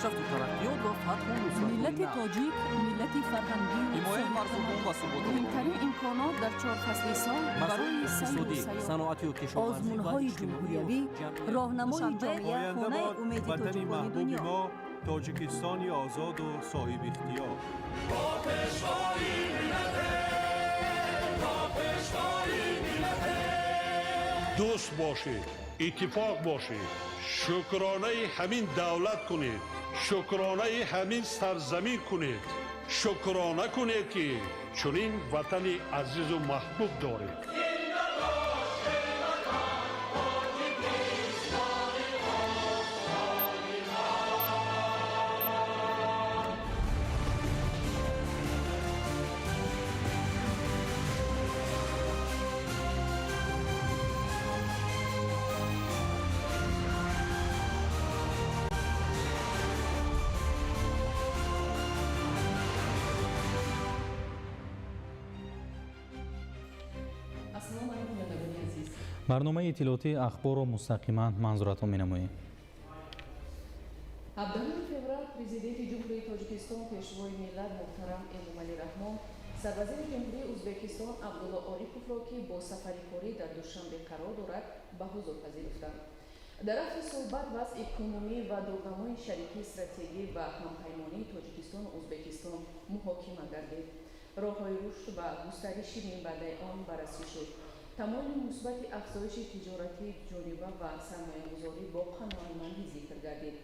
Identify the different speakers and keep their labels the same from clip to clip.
Speaker 1: Пешрафту тараққиёт ва фатҳу
Speaker 2: Миллати тоҷик миллати фарҳангию
Speaker 1: ҳимояи марзубум ва суботу
Speaker 2: муҳимтарин имконот дар чор фасли сол барои сайру
Speaker 1: иқтисодӣ,
Speaker 2: сайёҳат.
Speaker 1: Саноатию кишоварзӣ ва
Speaker 3: Озмунҳои
Speaker 1: иҷтимоию
Speaker 3: ҷумҳуриявӣ,
Speaker 1: ҷамъиятӣ.
Speaker 3: роҳнамои ҷомеа,
Speaker 4: Оянда
Speaker 3: хонаи
Speaker 4: бод
Speaker 3: умеди
Speaker 4: ватани
Speaker 3: тоҷикони
Speaker 4: маҳбуби
Speaker 3: дунё.
Speaker 4: мо, Тоҷикистони озоду соҳибихтиёр.
Speaker 5: Дӯст бошед, иттифоқ бошед, шукронаи ҳамин давлат кунед, шукронаи ҳамин сарзамин кунед, шукрона кунед, ки чунин ватани азизу маҳбуб доред.
Speaker 2: Ассалому алайкум, бинандагони азиз.
Speaker 6: Барномаи иттилоотии Ахборро мустақиман манзуратон менамоем.
Speaker 2: 17 феврал Президенти Ҷумҳурии Тоҷикистон, Пешвои миллат муҳтарам Эмомалӣ Раҳмон Сарвазири Ҷумҳурии Ӯзбекистон Абдулло Ориповро, ки бо сафари корӣ дар Душанбе қарор дорад, ба ҳузур пазируфтанд. Дар рафти суҳбат вазъи кунунӣ ва дурнамои шарикии стратегӣ ва ҳампаймонии Тоҷикистону Ӯзбекистон муҳокима гардид. Роҳҳои рушд ва густариши минбаъдаи он баррасӣ шуд. Тамоюли мусбати афзоиши тиҷоратии ҷониба ва сармоягузорӣ бо қаноатмандӣ зикр гардид.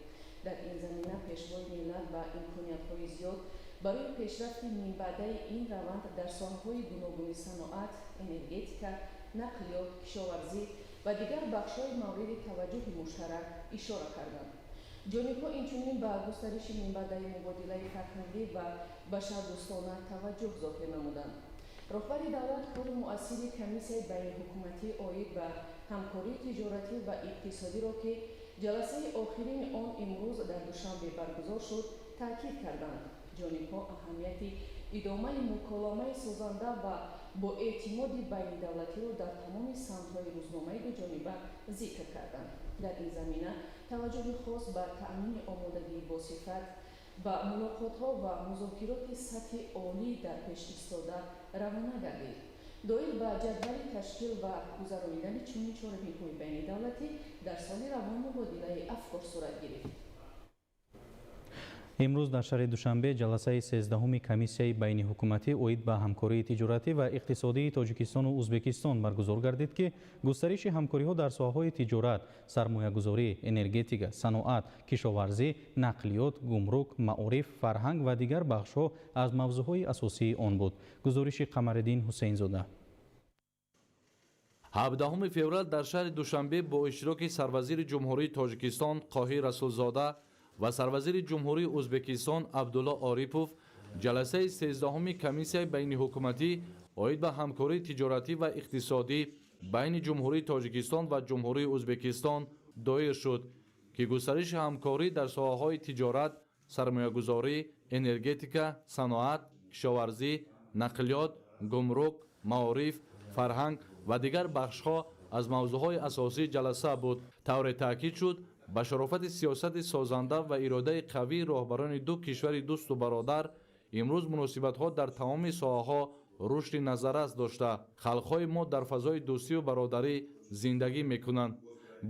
Speaker 2: Дар ин замина Пешвои миллат ба имкониятҳои зиёд барои пешрафти минбаъдаи ин раванд дар соҳаҳои гуногуни саноат, энергетика, нақлиёт, кишоварзӣ ва дигар бахшҳои мавриди таваҷҷӯҳи муштарак ишора карданд. Ҷонибҳо инчунин ба густариши минбаъдаи мубодилаи фарҳангӣ ва башардӯстона таваҷҷӯҳ зоҳир намуданд. Роҳбари давлат кори муассири Комиссияи байниҳукуматӣ оид ба ҳамкории тиҷоратӣ ва иқтисодиро, ки ҷаласаи охирини он имрӯз дар Душанбе баргузор шуд, таъкид карданд. Ҷонибҳо аҳамияти идомаи муколамаи созанда ва бо эътимоди байнидавлатиро дар тамоми самтҳои рӯзномаи дуҷониба зикр карданд. Дар ин замина таваҷҷӯҳи хос ба таъмини омодагии босифат ба мулоқотҳо ва музокироти сатҳи олӣ дар пеш истода равона гардид. Доир ба ҷадвали ташкил ва гузаронидани чунин чорабиниҳои байнидавлатӣ дар соли равон мубодилаи афкор сурат гирифт.
Speaker 6: Имрӯз дар шаҳри Душанбе ҷаласаи 13-уми Комиссияи байниҳукуматӣ оид ба ҳамкории тиҷоратӣ ва иқтисодии Тоҷикистону Ӯзбекистон баргузор гардид, ки густариши ҳамкориҳо дар соҳаҳои тиҷорат, сармоягузорӣ, энергетика, саноат, кишоварзӣ, нақлиёт, гумрук, маориф, фарҳанг ва дигар бахшҳо аз мавзӯъҳои асосии он буд. Гузориши Қамариддин Ҳусейнзода.
Speaker 7: 17 феврал дар шаҳри Душанбе бо иштироки Сарвазири Ҷумҳурии Тоҷикистон Қоҳир Расулзода ва Сарвазири Ҷумҳурии Ӯзбекистон Абдулло Орипов ҷаласаи 13-уми Комиссияи байниҳукуматӣ оид ба ҳамкории тиҷоратӣ ва иқтисодӣ байни Ҷумҳурии Тоҷикистон ва Ҷумҳурии Ӯзбекистон доир шуд, ки густариши ҳамкорӣ дар соҳаҳои тиҷорат, сармоягузорӣ, энергетика, саноат, кишоварзӣ, нақлиёт, гумрук, маориф, фарҳанг ва дигар бахшҳо аз мавзӯъҳои асосии ҷаласа буд. Тавре таъкид шуд, ба шарофати сиёсати созанда ва иродаи қавии роҳбарони ду кишвари дӯсту бародар имрӯз муносибатҳо дар тамоми соҳаҳо рушди назаррас дошта, халқҳои мо дар фазои дӯстию бародарӣ зиндагӣ мекунанд.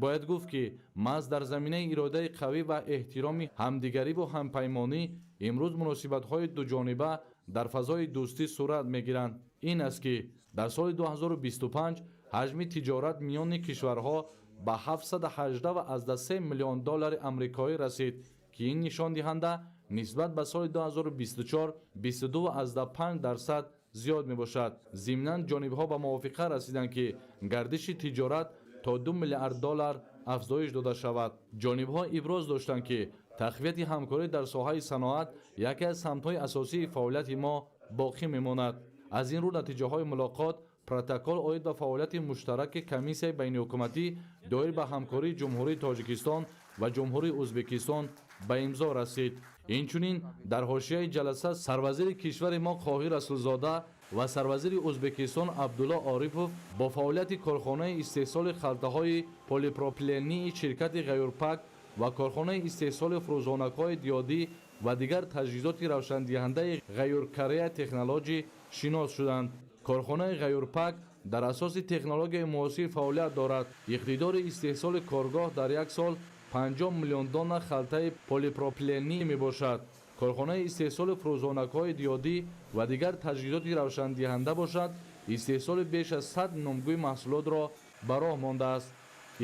Speaker 7: Бояд гуфт, ки маҳз дар заминаи иродаи қавӣ ва эҳтироми ҳамдигариву ҳампаймонӣ имрӯз муносибатҳои дуҷониба дар фазои дӯстӣ сурат мегиранд. Ин аст, ки дар соли 2025 ҳаҷми тиҷорат миёни кишварҳо ба 718,3 миллион доллари амрикоӣ расид, ки ин нишондиҳанда нисбат ба соли 2024 22,5% зиёд мебошад. Зимнан, ҷонибҳо ба мувофиқа расиданд, ки гардиши тиҷорат то 2 миллиард доллар афзоиш дода шавад. Ҷонибҳо иброз доштанд, ки тақвияти ҳамкорӣ дар соҳаи саноат яке аз самтҳои асосии фаъолияти мо боқӣ мемонад. Аз ин рӯ натиҷаҳои мулоқот протокол оид ба фаъолияти муштараки Комиссияи байниҳукуматӣ доир ба ҳамкории Ҷумҳурии Тоҷикистон ва Ҷумҳурии Ӯзбекистон ба имзо расид. Инчунин дар ҳошияи ҷаласа Сарвазири кишвари мо Қоҳир Расулзода ва Сарвазири Ӯзбекистон Абдулло Орипов бо фаъолияти корхонаи истеҳсоли халтаҳои полипропилении ширкати Ғаюрпак ва корхонаи истеҳсоли фурӯзонакҳои диодӣ ва дигар таҷҳизоти равшандиҳандаи Ғаюркорея Технолоҷи шинос шуданд. Корхонаи Ғаюрпак дар асоси технологияи муосир фаъолият дорад. Иқтидори истеҳсоли коргоҳ дар як сол 50 миллион дона халтаи полипропиленӣ мебошад. Корхонаи истеҳсоли фурӯзонакҳои диодӣ ва дигар таҷҳизоти равшандиҳанда бошад, истеҳсоли беш аз 100 номгӯи маҳсулотро ба роҳ мондааст.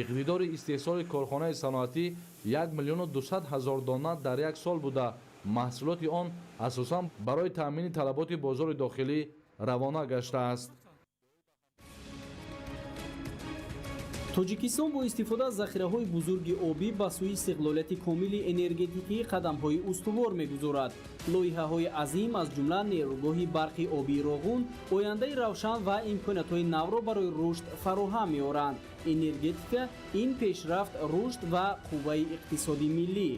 Speaker 7: Иқтидори истеҳсоли корхонаи саноатӣ 1 миллиону 200 ҳазор дона дар як сол буда, маҳсулоти он асосан барои таъмини талаботи бозори дохилӣ равона гаштааст.
Speaker 3: Тоҷикистон бо истифода аз захираҳои бузурги обӣ ба сӯи истиқлолияти комили энергетикӣ қадамҳои устувор мегузорад. Лоиҳаҳои азим, аз ҷумла нерӯгоҳи барқи обии Роғун, ояндаи равшан ва имкониятҳои навро барои рушд фароҳам меоранд. Энергетика ин пешрафт, рушд ва қувваи иқтисоди миллӣ.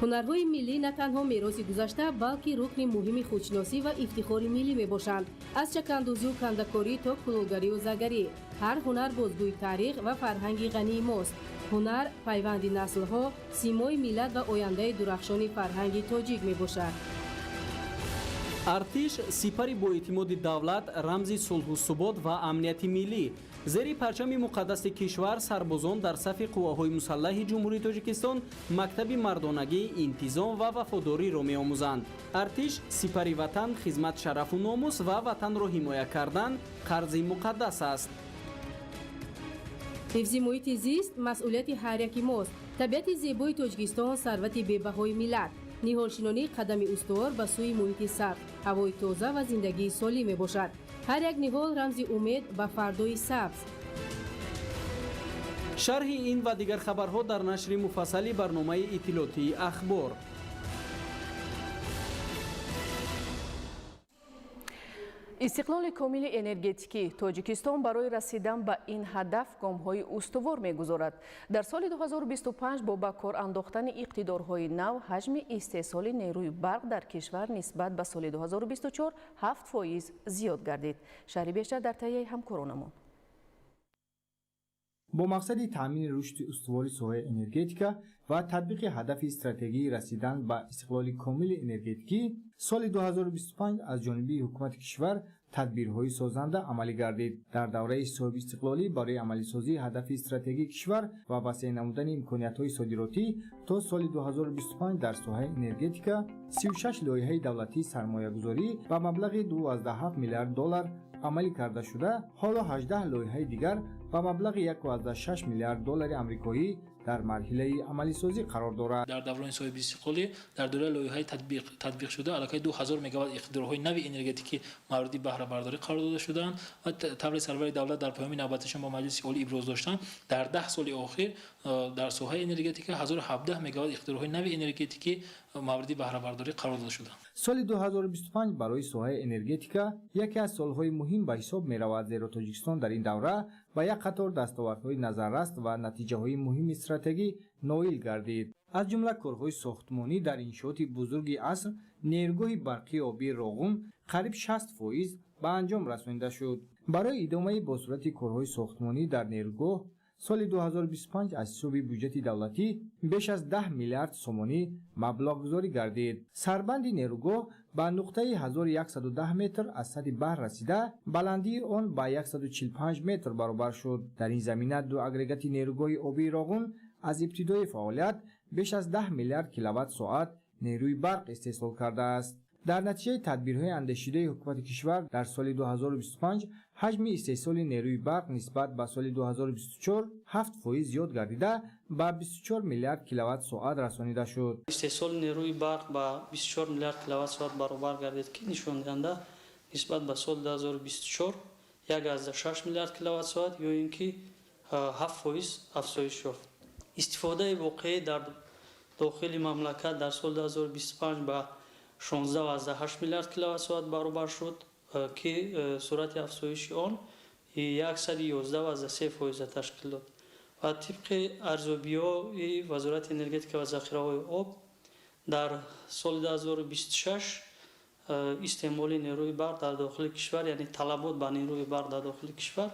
Speaker 8: Ҳунарҳои миллӣ на танҳо мероси гузашта, балки рукни муҳими худшиносӣ ва ифтихори миллӣ мебошанд. Аз чакандӯзию кандакорӣ то кулолгарию заргарӣ, ҳар ҳунар бозгӯи таърих ва фарҳанги ғании мост. Ҳунар пайванди наслҳо, симои миллат ва ояндаи дурахшони фарҳанги тоҷик мебошад.
Speaker 3: Артиш сипари боэътимоди давлат, рамзи сулҳу субот ва амнияти миллӣ. Зери парчами муқаддаси кишвар сарбозон дар сафи қувваҳои мусаллаҳи Ҷумҳурии Тоҷикистон мактаби мардонагӣ, интизом ва вафодориро меомӯзанд. Артиш сипари ватан, хизмат шарафу номус ва ватанро ҳимоя кардан қарзи муқаддас аст.
Speaker 8: Ҳифзи муҳити зист масъулияти ҳар яки мост. Табиати зебои Тоҷикистон сарвати бебаҳои миллат. Ниҳолшинонӣ қадами устувор ба сӯи муҳити сабз, ҳавои тоза ва зиндагии солим мебошад. Ҳар як ниҳол рамзи умед ба фардои сабз.
Speaker 3: Шарҳи ин ва дигар хабарҳо дар нашри муфассали барномаи иттилоотии Ахбор.
Speaker 2: Истиқлоли комили энергетикӣ. Тоҷикистон барои расидан ба ин ҳадаф гомҳои устувор мегузорад. Дар соли 2025 бо ба кор андохтани иқтидорҳои нав ҳаҷми истеҳсоли нерӯи барқ дар кишвар нисбат ба соли 2024 7% зиёд гардид. Шарҳи бештар дар таҳияи ҳамкоронамон.
Speaker 9: Бо мақсади таъмини рушди устувори соҳаи энергетика ва татбиқи ҳадафи стратегии расидан ба истиқлоли комили энергетикӣ, соли 2025 аз ҷониби ҳукумати кишвар тадбирҳои созанда амалӣ гардид. Дар давраи соҳибистиқлолӣ барои амалисозии ҳадафи стратегии кишвар ва васеъ намудани имкониятҳои содиротӣ то соли 2025 дар соҳаи энергетика 36 лоиҳаи давлатии сармоягузорӣ ба маблағи 2,7 миллиард доллар амалӣ карда шуда, ҳоло 18 лоиҳаи дигар ба маблағи 1,6 миллиард доллари амрикоӣ дар марҳилаи амалисозӣ қарор дорад.
Speaker 10: Дар даврони соҳибистиқлолӣ дар доираи лоиҳаи татбиқшуда аллакай 2000 мегаватт иқтидорҳои нави энергетикӣ мавриди баҳрабардорӣ қарор дода шудаанд ва таври сарвари давлат дар паёми навбатишон ба Маҷлиси Олӣ иброз доштанд, дар 10 соли охир дар соҳаи энергетика 1017 мегаватт иқтидорҳои нави энергетикӣ мавриди баҳрабардорӣ қарор дода шуданд.
Speaker 9: Соли 2025 барои соҳаи энергетика яке аз солҳои муҳим ба ҳисоб меравад, зеро Тоҷикистон дар ин давра ба як қатор дастовардҳои назарраст ва натиҷаҳои муҳими стратегӣ ноил гардид. Аз ҷумла корҳои сохтмонӣ дар иншооти бузурги аср нерӯгоҳи барқии обии Роғун қариб 60% ба анҷом расонида шуд. Барои идомаи босуръати корҳои сохтмонӣ дар нерӯгоҳ соли 2025 аз ҳисоби буҷети давлатӣ беш аз 10 миллиард сомонӣ маблағгузорӣ гардид. Сарбанди нерӯгоҳ ба нуқтаи 1110 метр аз сатҳи баҳр расида, баландии он ба 145 метр баробар шуд. Дар ин замина ду агрегати нерӯгоҳи обии Роғун аз ибтидои фаъолият беш аз 10 миллиард киловатт-соат нерӯи барқ истеҳсол кардааст. Дар натиҷаи тадбирҳои андешидаи ҳукумати кишвар дар соли 2025 ҳаҷми истеҳсоли нерӯи барқ нисбат ба соли 2024 7% зиёд гардида, ба 24 миллиард киловатт-соат расонида шуд.
Speaker 11: Истеҳсоли нерӯи барқ ба 24 миллиард киловатт-соат баробар гардид, ки нишондиҳанда нисбат ба соли 2024 1,6 миллиард киловатт-соат ё ин ки 7% афзоиш ёфт. Истифодаи воқеӣ дар дохили мамлакат дар соли 2025 ба 16,8 миллиард киловатт-соат баробар шуд, ки суръати афзоиши он 111,3% ташкил дод. Ва тибқи арзёбиҳои Вазорати энергетика ва захираҳои об дар соли 2026 истеъмоли нерӯи барқ дар дохили кишвар, яъне талабот ба нерӯи барқ дар дохили кишвар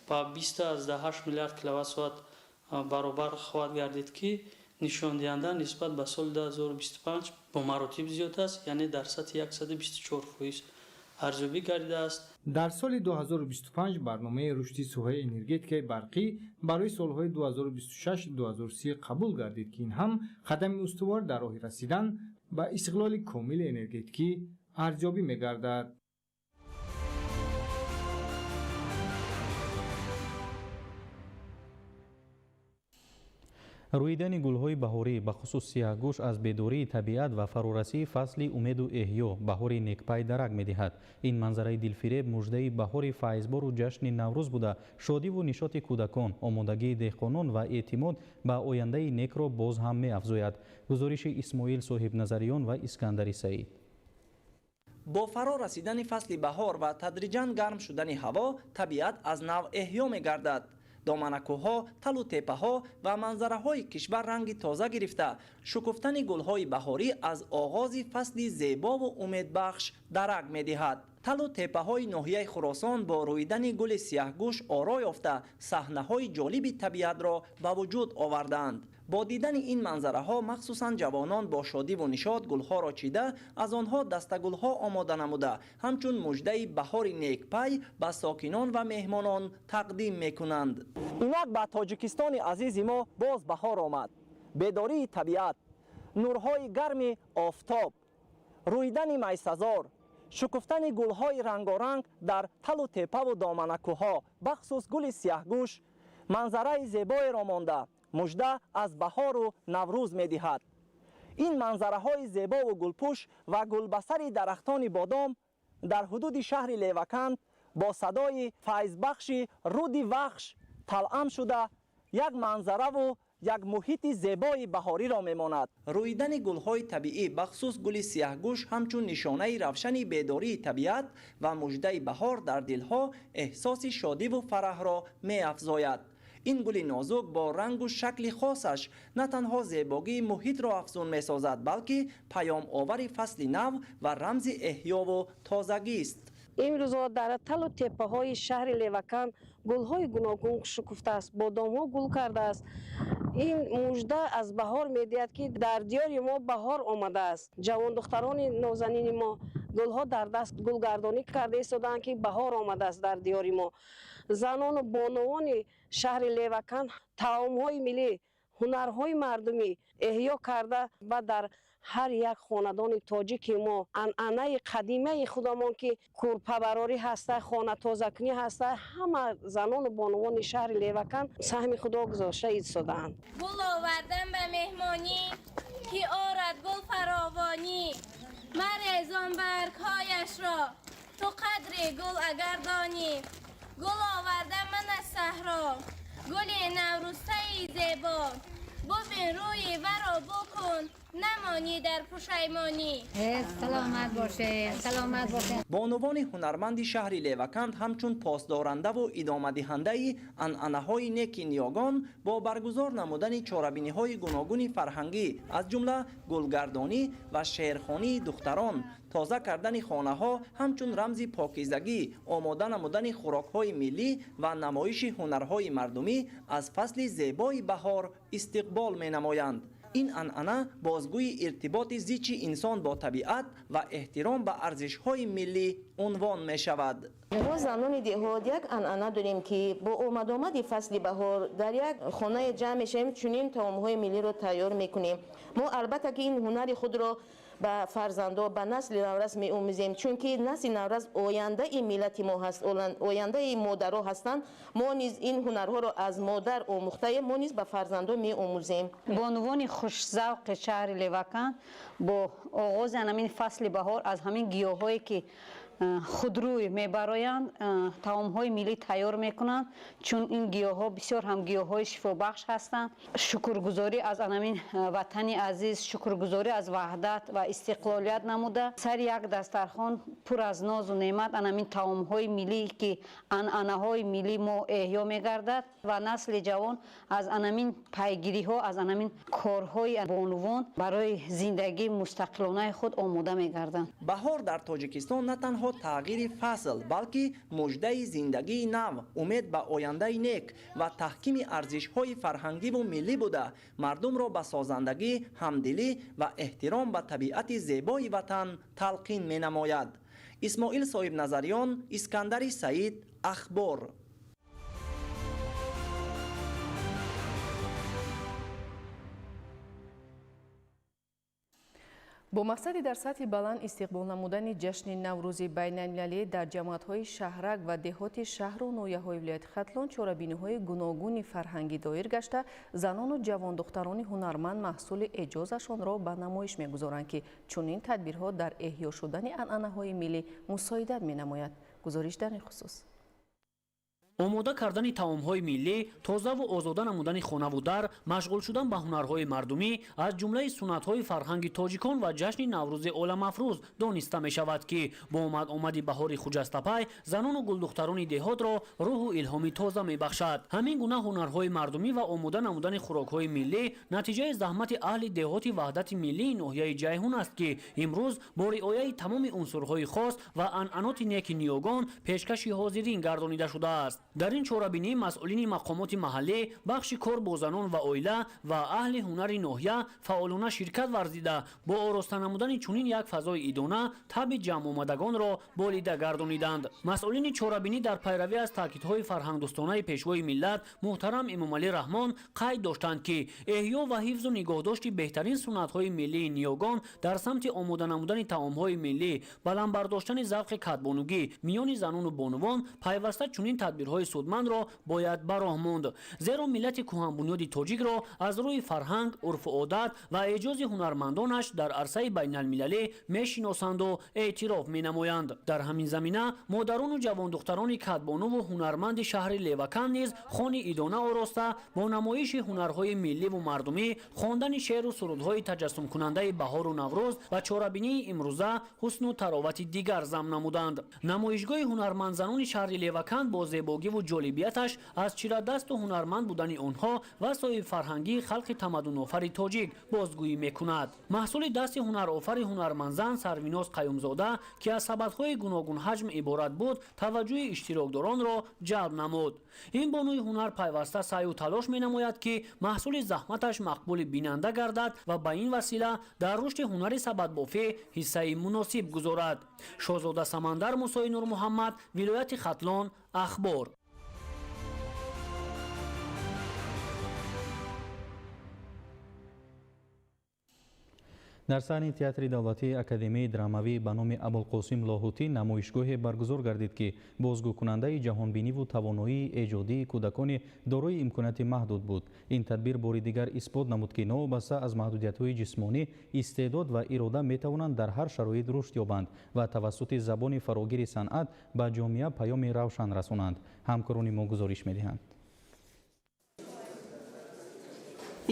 Speaker 11: ба 20,8 миллиард киловатт-соат баробар хоҳад гардид, ки нишондиҳанда нисбат ба соли 2025 бо маротиб зиёд аст, яъне дар сатҳи 124% арзёбӣ гардидааст.
Speaker 9: Дар соли 2025 барномаи рушди соҳаи энергетикаи барқӣ барои солҳои 2026-2030 қабул гардид, ки ин ҳам қадами устувор дар роҳи расидан ба истиқлоли комили энергетикӣ арзёбӣ мегардад.
Speaker 6: Рӯидани гулҳои баҳорӣ, бахусус сиёҳгӯш, аз бедории табиат ва фарорасии фасли умеду эҳё, баҳори некпай дарак медиҳад. Ин манзараи дилфиреб муждаи баҳори файзбору ҷашни Наврӯз буда, шодиву нишоти кӯдакон, омодагии деҳқонон ва эътимод ба ояндаи некро боз ҳам меафзояд. Гузориши Исмоил Соҳибназариён ва Искандари Саид.
Speaker 12: Бо фаро расидани фасли баҳор ва тадриҷан гарм шудани ҳаво, табиат аз нав эҳё мегардад. Доманакӯҳҳо, талу теппаҳо ва манзараҳои кишвар ранги тоза гирифта, шукуфтани гулҳои баҳорӣ аз оғози фасли зебову умедбахш дарак медиҳад. Талу теппаҳои ноҳияи Хуросон бо рӯидани гули сияҳгӯш оро ёфта, саҳнаҳои ҷолиби табиатро ба вуҷуд овардаанд. Бо дидани ин манзараҳо, махсусан ҷавонон бо шодиву нишот гулҳоро чида, аз онҳо дастагулҳо омода намуда, ҳамчун муждаи баҳори некпай ба сокинон ва меҳмонон тақдим мекунанд. Инак ба Тоҷикистони азизи мо боз баҳор омад. Бедории табиат, нурҳои гарми офтоб, рӯидани майсазор, шукуфтани гулҳои рангоранг дар талу теппаву доманакӯҳҳо, бахусус гули сияҳгӯш, манзараи зебоеро монда мужда аз баҳору Наврӯз медиҳад. Ин манзараҳои зебову гулпӯш ва гулбасари дарахтони бодом дар ҳудуди шаҳри Леваканд бо садои файзбахши руди Вахш талъам шуда, як манзараву як муҳити зебои баҳориро мемонад. Рӯидани гулҳои табиӣ, бахусус гули сияҳгӯш, ҳамчун нишонаи равшани бедории табиат ва муждаи баҳор дар дилҳо эҳсоси шодиву фараҳро меафзояд. Ин гули нозук бо рангу шакли хосаш на танҳо зебогии муҳитро афзун месозад, балки паёмовари фасли нав ва рамзи эҳёву тозагист.
Speaker 13: Имрӯзҳо дар талу теппаҳои шаҳри Леваканд гулҳои гуногун шукуфтааст, бодомҳо гул кардааст. Ин мужда аз баҳор медиҳад, ки дар диёри мо баҳор омадааст. Ҷавондухтарони нозанини мо гулҳо дар даст гулгардонӣ карда истодаанд, ки баҳор омадааст дар диёри мо. Занону бонувони шаҳри Леваканд таомҳои миллӣ, ҳунарҳои мардумӣ эҳё карда ва дар ҳар як хонадони тоҷики мо анъанаи қадимаи худамон, ки кӯрпабарорӣ ҳаста, хонатозакунӣ ҳаста, ҳама занону бонувони шаҳри Леваканд саҳми худо гузошта истодаанд.
Speaker 14: Гул овардам ба меҳмонӣ, ки орад гул фаровонӣ. Марезон баргҳояшро, ту қадри гул агар донӣ. Гул овардам ман аз саҳро, гули наврӯзтаи зебо. Бубин рӯи варо букун, намонӣ дар пушаймонӣ.
Speaker 15: Саломат бошед, саломат бошед.
Speaker 12: Бонувони ҳунарманди шаҳри Леваканд ҳамчун посдорандаву идомадиҳандаи анъанаҳои неки ниёгон бо баргузор намудани чорабиниҳои гуногуни фарҳангӣ, аз ҷумла гулгардонӣ ва шеърхонии духтарон, тоза кардани хонаҳо ҳамчун рамзи покизагӣ, омода намудани хӯрокҳои миллӣ ва намоиши ҳунарҳои мардумӣ аз фасли зебои баҳор истиқбол менамоянд. Ин анъана бозгӯи иртиботи зичи инсон бо табиат ва эҳтиром ба арзишҳои миллӣ унвон мешавад.
Speaker 16: Мо занони деҳот як анъана дорем, ки бо омадомади фасли баҳор дар як хонае ҷамъ мешавем, чунин таомҳои миллиро тайёр мекунем. Мо албатта ки ин ҳунари худро ба фарзандо, ба насли наврас меомӯзем, чунки насли наврас ояндаи миллати мо ҳаст, ояндаи модаро ҳастанд. Мо низ ин ҳунарҳоро аз модар омӯхтаем, мо низ ба фарзандо меомӯзем.
Speaker 15: Бонувони хушзавқи шаҳри Леваканд бо оғози ҳамин фасли баҳор аз ҳамин гиёҳҳое ки худрӯй мебароянд, таомҳои миллӣ тайёр мекунанд, чун ин гиёҳҳо бисёр ҳам гиёҳҳои шифобахш ҳастанд. Шукргузорӣ аз ҳамин ватани азиз, шукргузорӣ аз ваҳдат ва истиқлолият намуда, сари як дастархон пур аз нозу неъмат ҳамин таомҳои миллӣ, ки анъанаҳои миллӣ мо эҳё мегардад ва насли ҷавон аз ҳамин пайгириҳо, аз ҳамин корҳои бонувон барои зиндагии мустақилонаи худ омода мегарданд.
Speaker 12: Баҳор дар Тоҷикистон на танҳо танҳо тағйири фасл, балки муждаи зиндагии нав, умед ба ояндаи нек ва таҳкими арзишҳои фарҳангиву миллӣ буда, мардумро ба созандагӣ, ҳамдилӣ ва эҳтиром ба табиати зебои ватан талқин менамояд. Исмоил Соҳибназариён, Искандари Саид, Ахбор.
Speaker 2: Бо мақсади дар сатҳи баланд истиқбол намудани ҷашни Наврӯзи байналмилалӣ дар ҷамоатҳои шаҳрак ва деҳоти шаҳру ноҳияҳои вилояти Хатлон чорабиниҳои гуногуни фарҳангӣ доир гашта, занону ҷавондухтарони ҳунарманд маҳсули эҷозашонро ба намоиш мегузоранд, ки чунин тадбирҳо дар эҳё шудани анъанаҳои миллӣ мусоидат менамояд. Гузориш дар ин хусус.
Speaker 17: Омода кардани таомҳои миллӣ, тозаву озода намудани хонаву дар, машғул шудан ба ҳунарҳои мардумӣ аз ҷумлаи суннатҳои фарҳанги тоҷикон ва ҷашни Наврӯзи оламафрӯз дониста мешавад, ки бо омад-омади баҳори хуҷастапай занону гулдухтарони деҳотро рӯҳу илҳоми тоза мебахшад. Ҳамин гуна ҳунарҳои мардумӣ ва омода намудани хӯрокҳои миллӣ натиҷаи заҳмати аҳли деҳоти Ваҳдати миллии ноҳияи Ҷайҳун аст, ки имрӯз бо риояи тамоми унсурҳои хос ва анъаноти неки ниёгон пешкаши ҳозирин гардонида шудааст. Дар ин чорабинӣ масъулини мақомоти маҳаллӣ, бахши кор бо занон ва оила ва аҳли ҳунари ноҳия фаъолона ширкат варзида, бо ороста намудани чунин як фазои идона табъи ҷамъомадагонро болида гардониданд. Масъулини чорабинӣ дар пайравӣ аз таъкидҳои фарҳангдӯстонаи Пешвои миллат муҳтарам Эмомалӣ Раҳмон қайд доштанд, ки эҳё ва ҳифзу нигоҳдошти беҳтарин суннатҳои миллии ниёгон дар самти омода намудани таомҳои миллӣ, баланд бардоштани завқи кадбонугӣ миёни занону бонувон пайваста чунин тадбирҳои судмандро бояд ба роҳ монд, зеро миллати кӯҳанбунёди тоҷикро аз рӯи фарҳанг, урфу одат ва эҷози ҳунармандонаш дар арсаи байналмилалӣ мешиносанду эътироф менамоянд. Дар ҳамин замина модарону ҷавондухтарони кадбонуву ҳунарманди шаҳри Левакан низ хони идона ороста бо намоиши ҳунарҳои милливу мардумӣ, хондани шеъру сурудҳои таҷассумкунандаи баҳору Наврӯз ва чорабинии имрӯза ҳусну таровати дигар зам намуданд. Намоишгоҳи ҳунармандзанони шаҳри Левакан бо зебогиву ҷолибияташ аз чирадасту ҳунарманд будани онҳо ва соҳибфарҳангии халқи тамаддунофари тоҷик бозгӯӣ мекунад. Маҳсули дасти ҳунарофари ҳунармандзан Сарвиноз Қаюмзода, ки аз сабадҳои гуногунҳаҷм иборат буд, таваҷҷӯҳи иштирокдоронро ҷалб намуд. Ин бонуи ҳунар пайваста саъю талош менамояд, ки маҳсули заҳматаш мақбули бинанда гардад ва ба ин васила дар рушди ҳунари сабадбофӣ ҳиссаи муносиб гузорад. Шоҳзода Самандар, Мусои Нурмуҳаммад, вилояти Хатлон, Ахбор.
Speaker 6: Дар саҳни Театри давлатии Академияи драмавӣ ба номи Абулқосим Лоҳутӣ намоишгоҳе баргузор гардид, ки бозгӯкунандаи ҷаҳонбиниву тавоноии эҷодии кӯдакони дорои имконияти маҳдуд буд. Ин тадбир бори дигар исбот намуд, ки новобаста аз маҳдудиятҳои ҷисмонӣ, истеъдод ва ирода метавонанд дар ҳар шароит рушд ёбанд ва тавассути забони фарогири санъат ба ҷомеа паёми равшан расонанд. Ҳамкорони мо гузориш медиҳанд.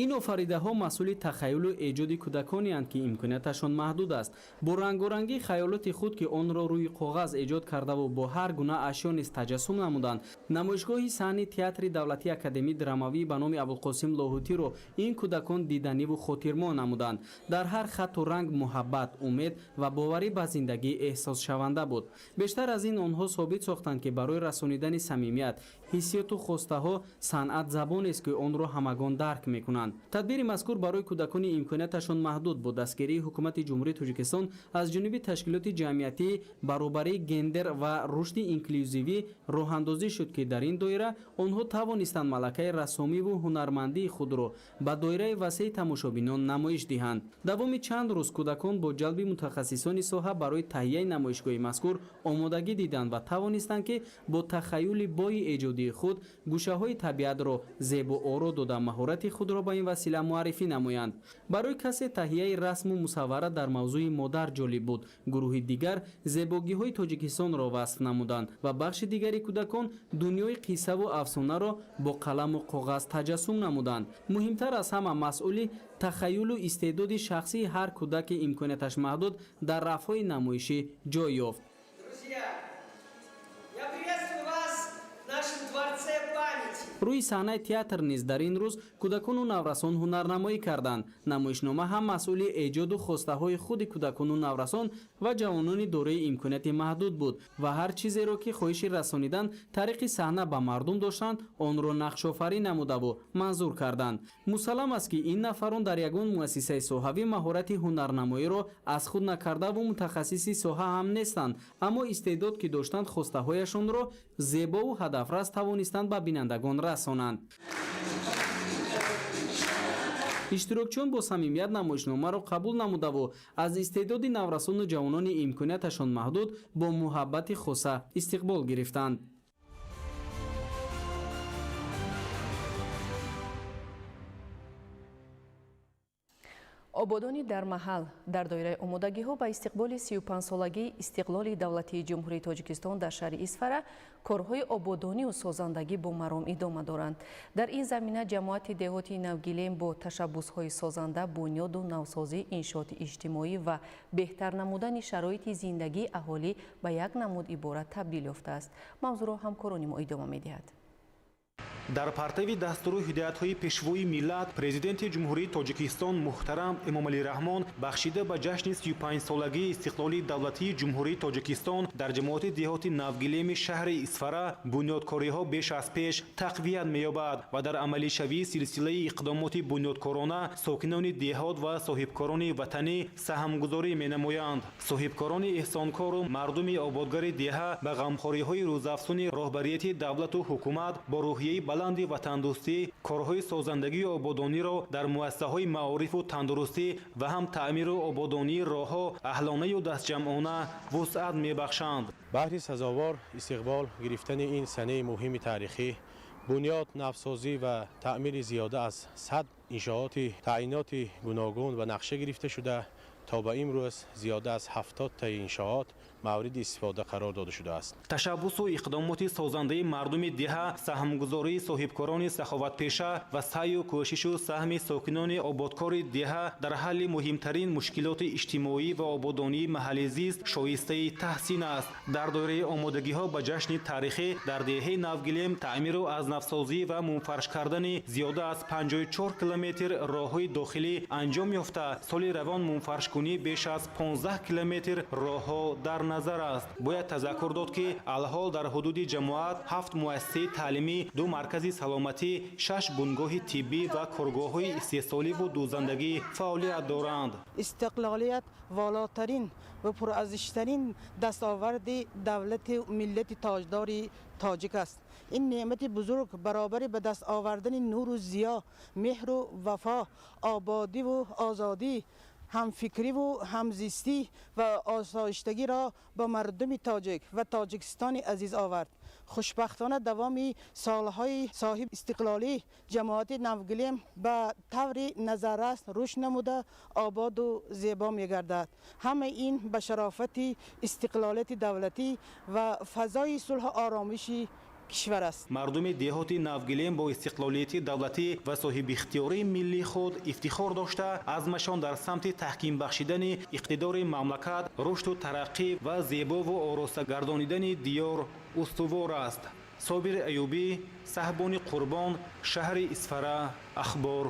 Speaker 3: Ин офаридаҳо маҳсули тахаюлу эҷоди кӯдаконеанд, ки имконияташон маҳдуд аст. Бо рангорангии хаёлоти худ, ки онро рӯи коғаз эҷод кардаву бо ҳар гуна ашё низ таҷассум намуданд, намоишгоҳи саҳни Театри давлатии Академии драмавӣ ба номи Абулқосим Лоҳутиро ин кӯдакон диданиву хотирмон намуданд. Дар ҳар хатту ранг муҳаббат, умед ва боварӣ ба зиндагӣ эҳсосшаванда буд. Бештар аз ин онҳо собит сохтанд, ки барои расонидани самимият, ҳиссиёту хостаҳо санъат забонест, ки онро ҳамагон дарк мекунанд. Тадбири мазкур барои кӯдакони имконияташон маҳдуд бо дастгирии Ҳукумати Ҷумҳурии Тоҷикистон аз ҷониби ташкилоти ҷамъиятии баробарии гендер ва рушди инклюзивӣ роҳандозӣ шуд, ки дар ин доира онҳо тавонистанд малакаи рассомиву ҳунармандии худро ба доираи васеи тамошобинон намоиш диҳанд. Давоми чанд рӯз кӯдакон бо ҷалби мутахассисони соҳа барои таҳияи намоишгоҳи мазкур омодагӣ диданд ва тавонистанд, ки бо тахаюли бои эҷодии худ гӯшаҳои табиатро зебу оро дода, маҳорати худро ба ин васила муаррифӣ намоянд. Барои касе таҳияи расму мусаввара дар мавзӯи модар ҷолиб буд, гурӯҳи дигар зебогиҳои Тоҷикистонро васф намуданд ва бахши дигари кӯдакон дунёи қиссаву афсонаро бо қаламу коғаз таҷассум намуданд. Муҳимтар аз ҳама масъули тахаюлу истеъдоди шахсии ҳар кӯдаки имконияташ маҳдуд дар рафҳои намоишӣ ҷой ёфт.
Speaker 18: Друзья, я приветствую вас в нашем Дворце памяти.
Speaker 3: Рӯи саҳнаи театр низ дар ин рӯз кӯдакону наврасон ҳунарнамоӣ карданд. Намоишнома ҳам масъули эҷоду хостаҳои худи кӯдакону наврасон ва ҷавонони дорои имконияти маҳдуд буд ва ҳар чизеро, ки хоҳиши расонидан тариқи саҳна ба мардум доштанд, онро нақшофарӣ намудаву манзур карданд. Мусаллам аст, ки ин нафарон дар ягон муассисаи соҳавӣ маҳорати ҳунарнамоиро аз худ накардаву мутахассиси соҳа ҳам нестанд, аммо истеъдод ки доштанд, хостаҳояшонро зебову ҳадафрас тавонистанд ба бинандагон расонанд. Иштирокчиён бо самимият намоишномаро қабул намудаву аз истеъдоди наврасону ҷавонони имконияташон маҳдуд бо муҳаббати хоса истиқбол гирифтанд.
Speaker 2: Ободонӣ дар маҳал. Дар доираи омодагиҳо ба истиқболи 35-солагии истиқлоли давлатии Ҷумҳурии Тоҷикистон дар шаҳри Исфара корҳои ободонию созандагӣ бо маром идома доранд. Дар ин замина ҷамоати деҳоти Навгилем бо ташаббусҳои созанда, бунёду навсозии иншооти иҷтимоӣ ва беҳтар намудани шароити зиндагии аҳолӣ ба як намуд иборат табдил ёфтааст. Мавзӯъро ҳамкорони мо идома медиҳад.
Speaker 18: Дар партави дастуру ҳидоятҳои Пешвои миллат, Президенти Ҷумҳурии Тоҷикистон муҳтарам Эмомалӣ Раҳмон, бахшида ба ҷашни 35-солагии истиқлоли давлатии Ҷумҳурии Тоҷикистон, дар ҷамоати деҳоти Навгилеми шаҳри Исфара бунёдкориҳо беш аз пеш тақвият меёбад ва дар амалишавии силсилаи иқдомоти бунёдкорона сокинони деҳот ва соҳибкорони ватанӣ саҳмгузорӣ менамоянд. Соҳибкорони эҳсонкору мардуми ободгари деҳа ба ғамхориҳои рӯзафзуни роҳбарияти давлату ҳукумат бо рӯҳияи баланди ватандӯстӣ корҳои созандагию ободониро дар муассисаҳои маорифу тандурустӣ ва ҳам таъмиру ободонии роҳҳо аҳлонаю дастҷамъона вусъат мебахшанд.
Speaker 19: Баҳри сазовор истиқбол гирифтани ин санаи муҳими таърихӣ, бунёд, навсозӣ ва таъмири зиёда аз 100 иншооти таъиноти гуногун ба нақша гирифта шуда, то ба имрӯз зиёда аз 70 таи иншоот мавриди истифода қарор дода шудааст.
Speaker 18: Ташаббусу иқдомоти созандаи мардуми деҳа, саҳмгузории соҳибкорони саховатпеша ва саъю кӯшишу саҳми сокинони ободкори деҳа дар ҳалли муҳимтарин мушкилоти иҷтимоӣ ва ободонии маҳалли зист шоистаи таҳсин аст. Дар доираи омодагиҳо ба ҷашни таърихӣ дар деҳаи Навгилем таъмиру аз навсозӣ ва мунфарш кардани зиёда аз 54 километр роҳҳои дохилӣ анҷом ёфта, соли равон мунфаршкунӣ беш аз 15 километр роҳҳо дар назар аст. Бояд тазаккур дод, ки алҳол дар ҳудуди ҷамоат 7 муассисаи таълимӣ, 2 маркази саломатӣ, 6 бунгоҳи тиббӣ ва коргоҳҳои истеҳсоливу дӯзандагӣ фаъолият доранд.
Speaker 20: Истиқлолият волотарин ва пурарзиштарин дастоварди давлати миллати тоҷдори тоҷик аст. Ин неъмати бузург баробари ба даст овардани нуру зиё, меҳру вафо, ободиву озодӣ, ҳамфикриву ҳамзистӣ ва осоиштагиро ба мардуми тоҷик ва Тоҷикистони азиз овард. Хушбахтона, давоми солҳои соҳиб истиқлолӣ ҷамоати Навгилем ба таври назаррас рушд намуда, ободу зебо мегардад. Ҳамаи ин ба шарофати истиқлолияти давлатӣ ва фазои сулҳу оромиши кишвар аст.
Speaker 18: Мардуми деҳоти Навгилем бо истиқлолияти давлатӣ ва соҳибихтиёрии миллии худ ифтихор дошта, азмашон дар самти таҳким бахшидани иқтидори мамлакат, рушду тараққӣ ва зебову ороста гардонидани диёр устувор аст. Собир Аюбӣ, Саҳбони Қурбон, шаҳри Исфара, Ахбор.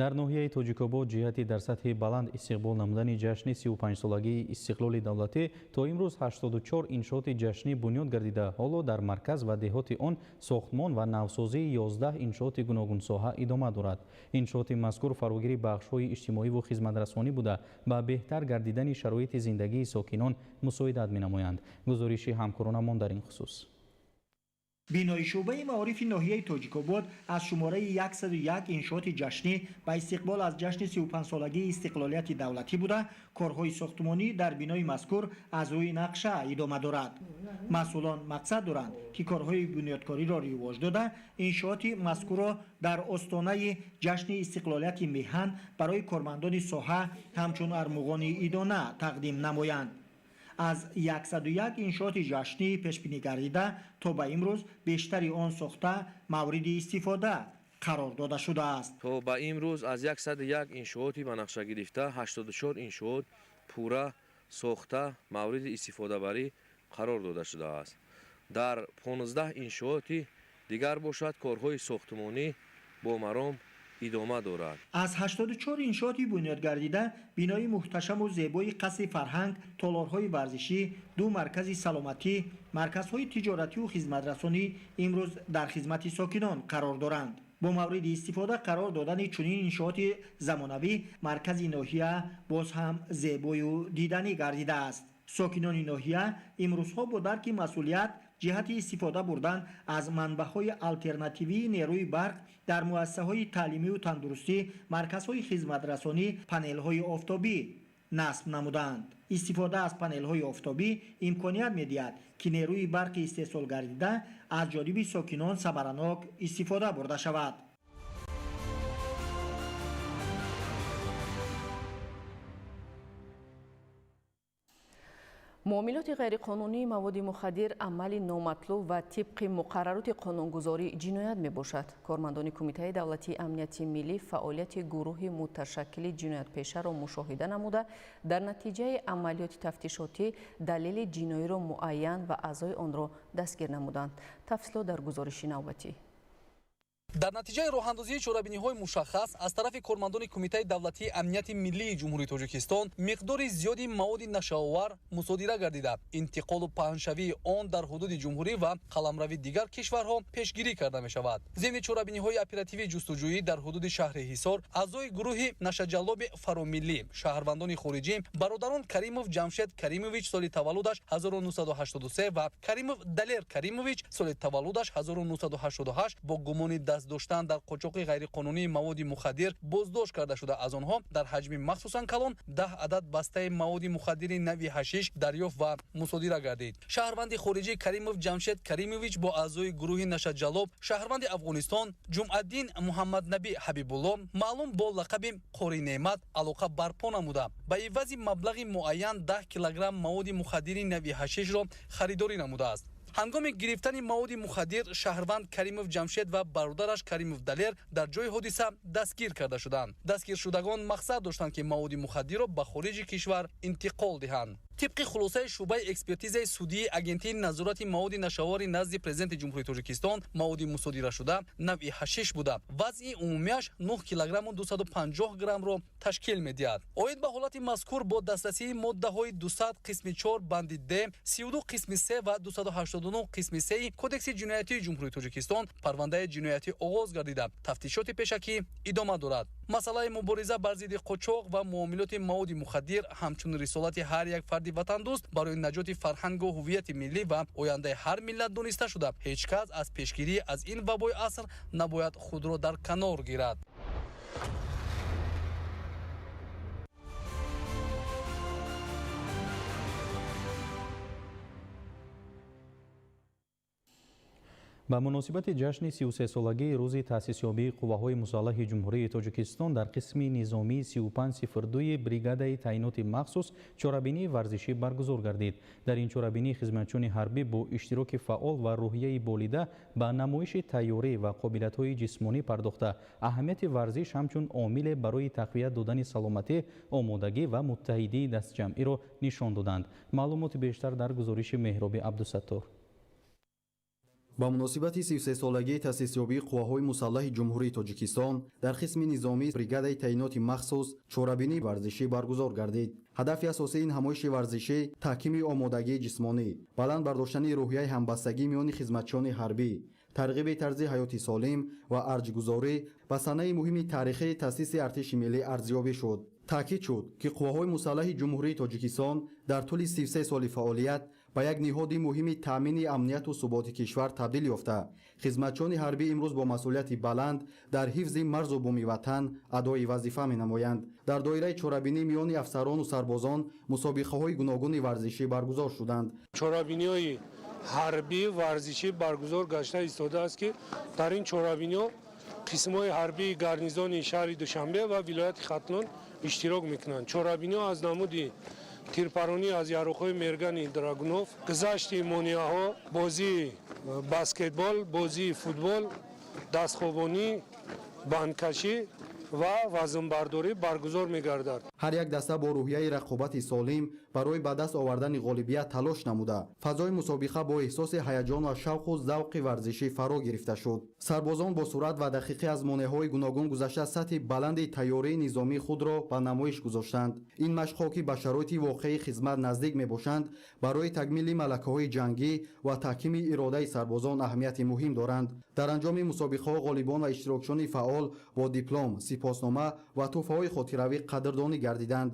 Speaker 6: Дар ноҳияи Тоҷикобод ҷиҳати дар сатҳи баланд истиқбол намудани ҷашни 35-солагии истиқлоли давлатӣ то имрӯз 84 иншооти ҷашнӣ бунёд гардида, ҳоло дар марказ ва деҳоти он сохтмон ва навсозии 11 иншооти гуногунсоҳа идома дорад. Иншооти мазкур фарогири бахшҳои иҷтимоиву хизматрасонӣ буда, ба беҳтар гардидани шароити зиндагии сокинон мусоидат менамоянд. Гузориши ҳамкоронамон дар ин хусус.
Speaker 21: Бинои шӯъбаи маорифи ноҳияи Тоҷикобод аз шумораи 101 иншооти ҷашнӣ ба истиқбол аз ҷашни 35-солагии истиқлолияти давлатӣ буда, корҳои сохтмонӣ дар бинои мазкур аз рӯи нақша идома дорад. Масъулон мақсад доранд, ки корҳои бунёдкориро ривоҷ дода, иншооти мазкурро дар остонаи ҷашни истиқлолияти меҳан барои кормандони соҳа ҳамчун армуғони идона тақдим намоянд. Аз 101 иншооти ҷашнӣ пешбинӣ гардида, то ба имрӯз бештари он сохта мавриди истифода қарор дода шудааст.
Speaker 22: То ба имрӯз аз 101 иншооти ба нақша гирифта 84 иншоот
Speaker 1: пурра сохта мавриди истифодабарӣ қарор дода шудааст. Дар 15 иншооти дигар бошад, корҳои сохтмонӣ бо маром идома дорад.
Speaker 21: Аз 84 иншооти бунёдгардида бинои муҳташаму зебои қасри фарҳанг, толорҳои варзишӣ, ду маркази саломатӣ, марказҳои тиҷоративу хизматрасонӣ имрӯз дар хизмати сокинон қарор доранд. Бо мавриди истифода қарор додани чунин иншооти замонавӣ маркази ноҳия боз ҳам зебою диданӣ гардидааст. Сокинони ноҳия имрӯзҳо бо дарки масъулият ҷиҳати истифода бурдан аз манбаъҳои алтернативии нерӯи барқ дар муассисаҳои таълимию тандурустӣ, марказҳои хизматрасонӣ панелҳои офтобӣ насб намуданд. Истифода аз панелҳои офтобӣ имконият медиҳад, ки нерӯи барқи истеҳсол гардида аз ҷониби сокинон самаранок истифода бурда шавад.
Speaker 2: Муомилоти ғайриқонунии маводи мухаддир амали номатлуб ва тибқи муқаррароти қонунгузорӣ ҷиноят мебошад. Кормандони Кумитаи давлатии амнияти миллӣ фаъолияти гурӯҳи муташаккили ҷиноятпешаро мушоҳида намуда, дар натиҷаи амалиёти тафтишотӣ далели ҷиноиро муайян ва аъзои онро дастгир намуданд. Тафсилот дар гузориши навбатӣ.
Speaker 22: Дар натиҷаи роҳандозии чорабиниҳои мушаххас аз тарафи кормандони Кумитаи давлатии амнияти миллии Ҷумҳурии Тоҷикистон миқдори зиёди маводи нашаовар мусодира гардида, интиқолу паҳншавии он дар ҳудуди ҷумҳурӣ ва қаламрави дигар кишварҳо пешгирӣ карда мешавад. Зимни чорабиниҳои оперативии ҷустуҷӯӣ дар ҳудуди шаҳри Ҳисор аъзои гурӯҳи нашаҷаллоби фаромиллӣ, шаҳрвандони хориҷӣ, бародарон Каримов Ҷамшед Каримович соли таваллудаш 1983 ва Каримов Далер Каримович соли таваллудаш 1988 бо гумони даст доштан дар қочоқи ғайриқонунии маводи мухаддир боздошт карда шуда, аз онҳо дар ҳаҷми махсусан калон 10 адад бастаи маводи мухаддири нави ҳашиш дарёфт ва мусодира гардид. Шаҳрванди хориҷӣ Каримов Ҷамшед Каримович бо аъзои гурӯҳи нашаҷаллоб шаҳрванди Афғонистон Ҷумъаддин Муҳаммаднабӣ Ҳабибулло маълум бо лақаби Қори Неъмат алоқа барпо намуда, ба ивази маблағи муайян 10 килограмм маводи мухаддири нави ҳашишро харидорӣ намудааст. Ҳангоми гирифтани маводи мухаддир шаҳрванд Каримов Ҷамшед ва бародараш Каримов Далер дар ҷои ҳодиса дастгир карда шуданд. Дастгиршудагон мақсад доштанд, ки маводи мухаддирро ба хориҷи кишвар интиқол диҳанд. Тибқи хулосаи шӯъбаи экспертизаи судии Агентии назорати маводи нашавори назди Президенти Ҷумҳурии Тоҷикистон маводи мусодирашуда навъи ҳашиш буда, вазъи умумиаш 9 килограмму 250 граммро ташкил медиҳад. Оид ба ҳолати мазкур бо дастрасии моддаҳои 200 қисми 4 банди Д, 32 қисми 3 ва 289 қисми 3 Кодекси ҷиноятии Ҷумҳурии Тоҷикистон парвандаи ҷиноятӣ оғоз гардида, тафтишоти пешакӣ идома дорад. Масъалаи мубориза бар зидди қочоқ ва муомилоти маводи мухаддир ҳамчун рисолати ҳар як фарди ватандӯст барои наҷоти фарҳангу ҳуввияти миллӣ ва ояндаи ҳар миллат дониста шуда, ҳеҷ кас аз пешгирӣ аз ин вабои аср набояд худро дар канор гирад.
Speaker 6: Ба муносибати ҷашни 33-солагии рӯзи таъсисёбии қувваҳои мусаллаҳи Ҷумҳурии Тоҷикистон дар қисми низомии 3502 бригадаи таъиноти махсус чорабинии варзишӣ баргузор гардид. Дар ин чорабинӣ хизматчиёни ҳарбӣ бо иштироки фаъол ва рӯҳияи болида ба намоиши тайёрӣ ва қобилиятҳои ҷисмонӣ пардохта, аҳамияти варзиш ҳамчун омиле барои тақвият додани саломатӣ, омодагӣ ва муттаҳидии дастҷамъиро нишон доданд. Маълумоти бештар дар гузориши Меҳроби Абдусаттор.
Speaker 23: Ба муносибати 33-солагии таъсисёбии қувваҳои мусаллаҳи Ҷумҳурии Тоҷикистон дар қисми низомии бригадаи таъиноти махсус чорабинии варзишӣ баргузор гардид. Ҳадафи асосии ин ҳамоиши варзишӣ таҳкими омодагии ҷисмонӣ, баланд бардоштани рӯҳияи ҳамбастагӣ миёни хизматчиёни ҳарбӣ, тарғиби тарзи ҳаёти солим ва арҷгузорӣ ба санаи муҳими таърихии таъсиси артиши миллӣ арзёбӣ шуд. Таъкид шуд, ки қувваҳои мусаллаҳи Ҷумҳурии Тоҷикистон дар тӯли 33 соли фаъолият ба як ниҳоди муҳими таъмини амнияту суботи кишвар табдил ёфта, хизматчиёни ҳарбӣ имрӯз бо масъулияти баланд дар ҳифзи марзу буми ватан адои вазифа менамоянд. Дар доираи чорабинӣ миёни афсарону сарбозон мусобиқаҳои гуногуни варзишӣ баргузор шуданд.
Speaker 24: Чорабиниҳои ҳарбӣ варзишӣ баргузор гашта истодааст, ки дар ин чорабиниҳо қисмҳои ҳарбии гарнизони шаҳри Душанбе ва вилояти Хатлон иштирок мекунанд. Чорабиниҳо аз намуди тирпаронӣ аз яроқҳои мергани Драгунов, гузашти монеаҳо, бозии баскетбол, бозии футбол, дастхобонӣ, бандкашӣ ва вазнбардорӣ баргузор мегардад.
Speaker 23: Ҳар як даста бо рӯҳияи рақобати солим барои ба даст овардани ғолибият талош намуда. Фазои мусобиқа бо эҳсоси ҳаяҷон ва шавқу завқи варзишӣ фаро гирифта шуд. Сарбозон бо суръат ва дақиқӣ аз монеъҳои гуногун гузашта сатҳи баланди тайёрии низомии худро ба намоиш гузоштанд. Ин машқҳо, ки ба шароити воқеии хизмат наздик мебошанд, барои такмили малакаҳои ҷангӣ ва таҳкими иродаи сарбозон аҳамияти муҳим доранд. Дар анҷоми мусобиқаҳо ғолибон ва иштирокчиёни фаъол бо диплом, сипоснома ва тӯҳфаҳои хотиравӣ қадрдонӣ гардиданд.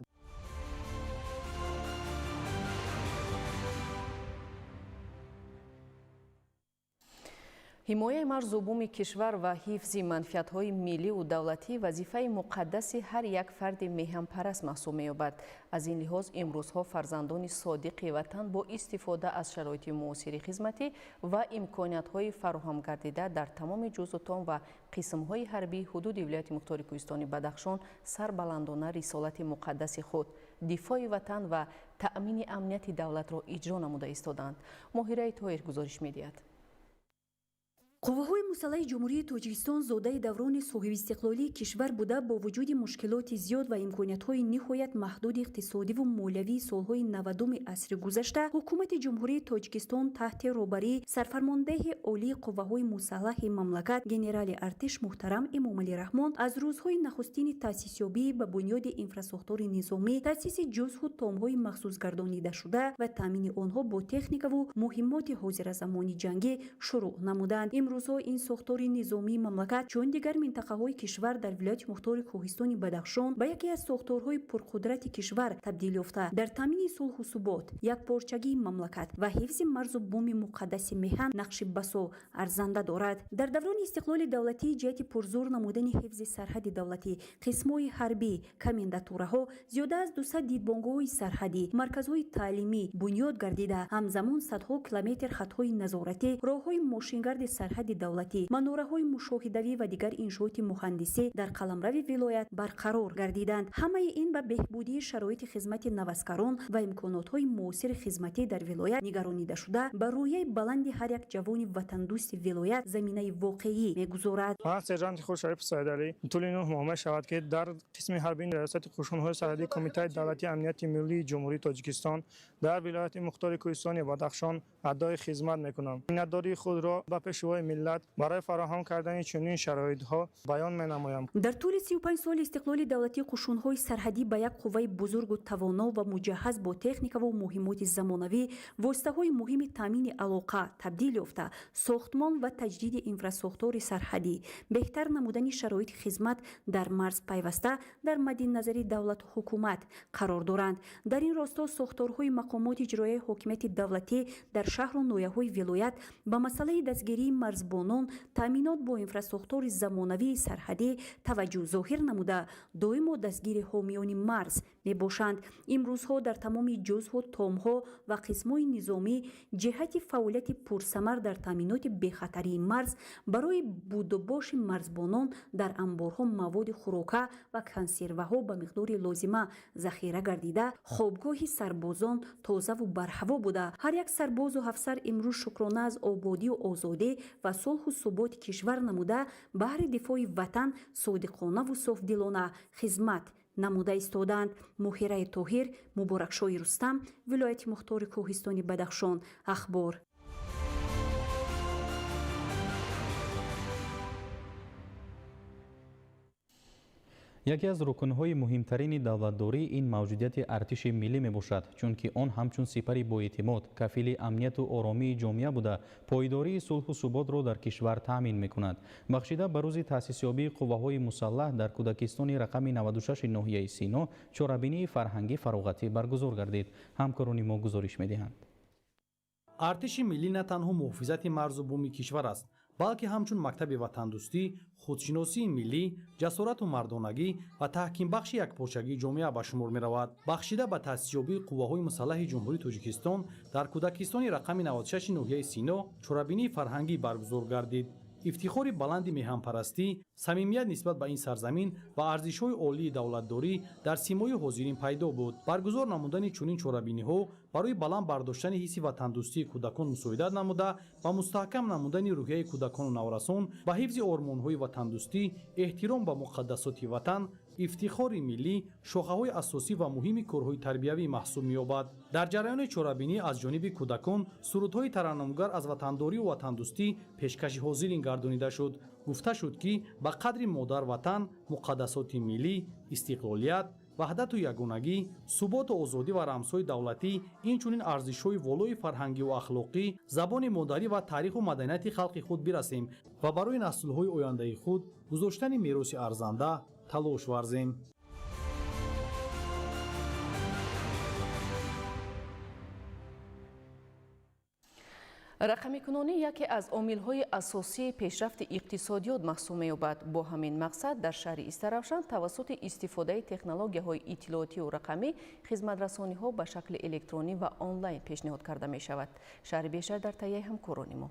Speaker 2: Ҳимояи марзу буми кишвар ва ҳифзи манфиатҳои милливу давлатӣ вазифаи муқаддаси ҳар як фарди меҳанпараст маҳсуб меёбад. Аз ин лиҳоз имрӯзҳо фарзандони содиқи ватан бо истифода аз шароити муосири хизматӣ ва имкониятҳои фароҳамгардида дар тамоми ҷузутон ва қисмҳои ҳарбии ҳудуди вилояти мухтори кӯҳистони Бадахшон сарбаландона рисолати муқаддаси худ, дифои ватан ва таъмини амнияти давлатро иҷро намуда истоданд. Моҳираи Тоҳир гузориш медиҳад.
Speaker 4: Қувваҳои мусаллаҳи Ҷумҳурии Тоҷикистон зодаи даврони соҳибистиқлолии кишвар буда, бо вуҷуди мушкилоти зиёд ва имкониятҳои ниҳоят маҳдуди иқтисодиву молиявии солҳои 90-уми асри гузашта, ҳукумати Ҷумҳурии Тоҷикистон таҳти роҳбарии сарфармондеҳи олии қувваҳои мусаллаҳи мамлакат генерали артиш муҳтарам Эмомалӣ Раҳмон аз рӯзҳои нахустини таъсисёбӣ ба бунёди инфрасохтори низомӣ, таъсиси ҷузҳу томҳои махсусгардонидашуда ва таъмини онҳо бо техникаву муҳиммоти ҳозиразамони ҷангӣ шурӯъ намуданд. Имрӯзҳо ин сохтори низомии мамлакат чун дигар минтақаҳои кишвар дар вилояти мухтори кӯҳистони Бадахшон ба яке аз сохторҳои пурқудрати кишвар табдил ёфта, дар таъмини сулҳу субот, якпорчагии мамлакат ва ҳифзи марзу буми муқаддаси меҳан нақши басо арзанда дорад. Дар даврони истиқлоли давлатӣ ҷиҳати пурзур намудани ҳифзи сарҳади давлатӣ, қисмҳои ҳарбӣ, комендатураҳо, зиёда аз 200 дидбонгоҳҳои сарҳадӣ, марказҳои таълимӣ бунёд гардида, ҳамзамон садҳо километр хатҳои назоратӣ, роҳҳои мошингарди сарҳади давлатӣ, манораҳои мушоҳидавӣ ва дигар иншооти муҳандисӣ дар қаламрави вилоят барқарор гардиданд. Ҳамаи ин ба беҳбудии шароити хизмати наваскарон ва имконотҳои муосири хизматӣ дар вилоят нигаронида шуда, ба рӯҳияи баланди ҳар як ҷавони ватандӯсти вилоят заминаи воқеӣ мегузорад.
Speaker 5: Ман сержанти худ Шариф Саидалӣ тӯли 9 моҳ мешавад, ки дар қисми ҳарбии раёсати қӯшунҳои сарҳадии Кумитаи давлатии амнияти миллии Ҷумҳурии Тоҷикистон дар вилояти мухтори кӯҳистони Бадахшон адои хизмат мекунам. Миннатдории худро ба пешвои миллат барои фароҳам кардани чунин шароитҳо баён менамоям.
Speaker 4: Дар тӯли 35 соли истиқлоли давлатӣ қӯшунҳои сарҳадӣ ба як қувваи бузургу тавоно ва муҷаҳҳаз бо техникаву муҳиммоти замонавӣ, воситаҳои муҳими таъмини алоқа табдил ёфта, сохтмон ва таҷдиди инфрасохтори сарҳадӣ, беҳтар намудани шароити хизмат дар марз пайваста дар мадди назари давлату ҳукумат қарор доранд. Дар ин росто сохторҳои мақомоти иҷроияи ҳокимияти давлатӣ дар шаҳру ноҳияҳои вилоят ба масъалаи дастгирии марзбонон, таъминот бо инфрасохтори замонавии сарҳадӣ таваҷҷӯҳ зоҳир намуда, доимо дастгири ҳомиёни марз мебошанд. Имрӯзҳо дар тамоми ҷузҳу томҳо ва қисмҳои низомӣ ҷиҳати фаъолияти пурсамар дар таъминоти бехатарии марз барои будубоши марзбонон дар анборҳо маводи хӯрока ва консерваҳо ба миқдори лозима захира гардида, хобгоҳи сарбозон тозаву барҳаво буда, ҳар як сарбозу ҳафсар имрӯз шукрона аз ободию озодӣ ва сулҳу суботи кишвар намуда, баҳри дифои ватан содиқонаву софдилона хизмат намуда истоданд. Моҳираи Тоҳир, Муборакшоҳи Рустам, вилояти мухтори кӯҳистони Бадахшон, Ахбор.
Speaker 6: Яке аз рукнҳои муҳимтарини давлатдорӣ ин мавҷудияти артиши миллӣ мебошад, чунки он ҳамчун сипари боэътимод, кафили амнияту оромии ҷомеа буда, пойдории сулҳу суботро дар кишвар таъмин мекунад. Бахшида ба рӯзи таъсисёбии қувваҳои мусаллаҳ дар кӯдакистони рақами 96 ноҳияи Сино чорабинии фарҳангӣ фароғатӣ баргузор гардид. Ҳамкорони мо гузориш медиҳанд.
Speaker 7: Артиши миллӣ на танҳо муҳофизати марзу буми кишвар аст, балки ҳамчун мактаби ватандӯстӣ, худшиносии миллӣ, ҷасорату мардонагӣ ва таҳкимбахши якпорчагии ҷомеа ба шумор меравад. Бахшида ба таъсисёбии қувваҳои мусаллаҳи Ҷумҳурии Тоҷикистон дар кӯдакистони рақами 96 ноҳияи Сино чорабинии фарҳангӣ баргузор гардид. Ифтихори баланди меҳанпарастӣ, самимият нисбат ба ин сарзамин ва арзишҳои олии давлатдорӣ дар симои ҳозирин пайдо буд. Баргузор намудани чунин чорабиниҳо барои баланд бардоштани ҳисси ватандӯстии кӯдакон мусоидат намуда, ба мустаҳкам намудани рӯҳияи кӯдакону наврасон, ба ҳифзи ормонҳои ватандӯстӣ, эҳтиром ба муқаддасоти ватан Ифтихори миллӣ шохаҳои асосӣ ва муҳими корҳои тарбиявӣ маҳсуб меёбад. Дар ҷараёни чорабинӣ аз ҷониби кӯдакон сурудҳои тараннумгар аз ватандорию ватандӯстӣ пешкаши ҳозирин гардонида шуд. Гуфта шуд, ки ба қадри модар ватан, муқаддасоти миллӣ, истиқлолият, ваҳдату ягонагӣ, суботу озодӣ ва рамзҳои давлатӣ, инчунин арзишҳои волои фарҳангиву ахлоқӣ, забони модарӣ ва таъриху маданияти халқи худ бирасем ва барои наслҳои ояндаи худ гузоштани мероси арзанда талош варзем.
Speaker 2: Рақамикунонӣ яке аз омилҳои асосии пешрафти иқтисодиёт маҳсуб меёбад. Бо ҳамин мақсад дар шаҳри Истаравшан тавассути истифодаи технологияҳои иттилоотию рақамӣ хизматрасониҳо ба шакли электронӣ ва онлайн пешниҳод карда мешавад. Шаҳри бештар дар таҳияи ҳамкорони мо.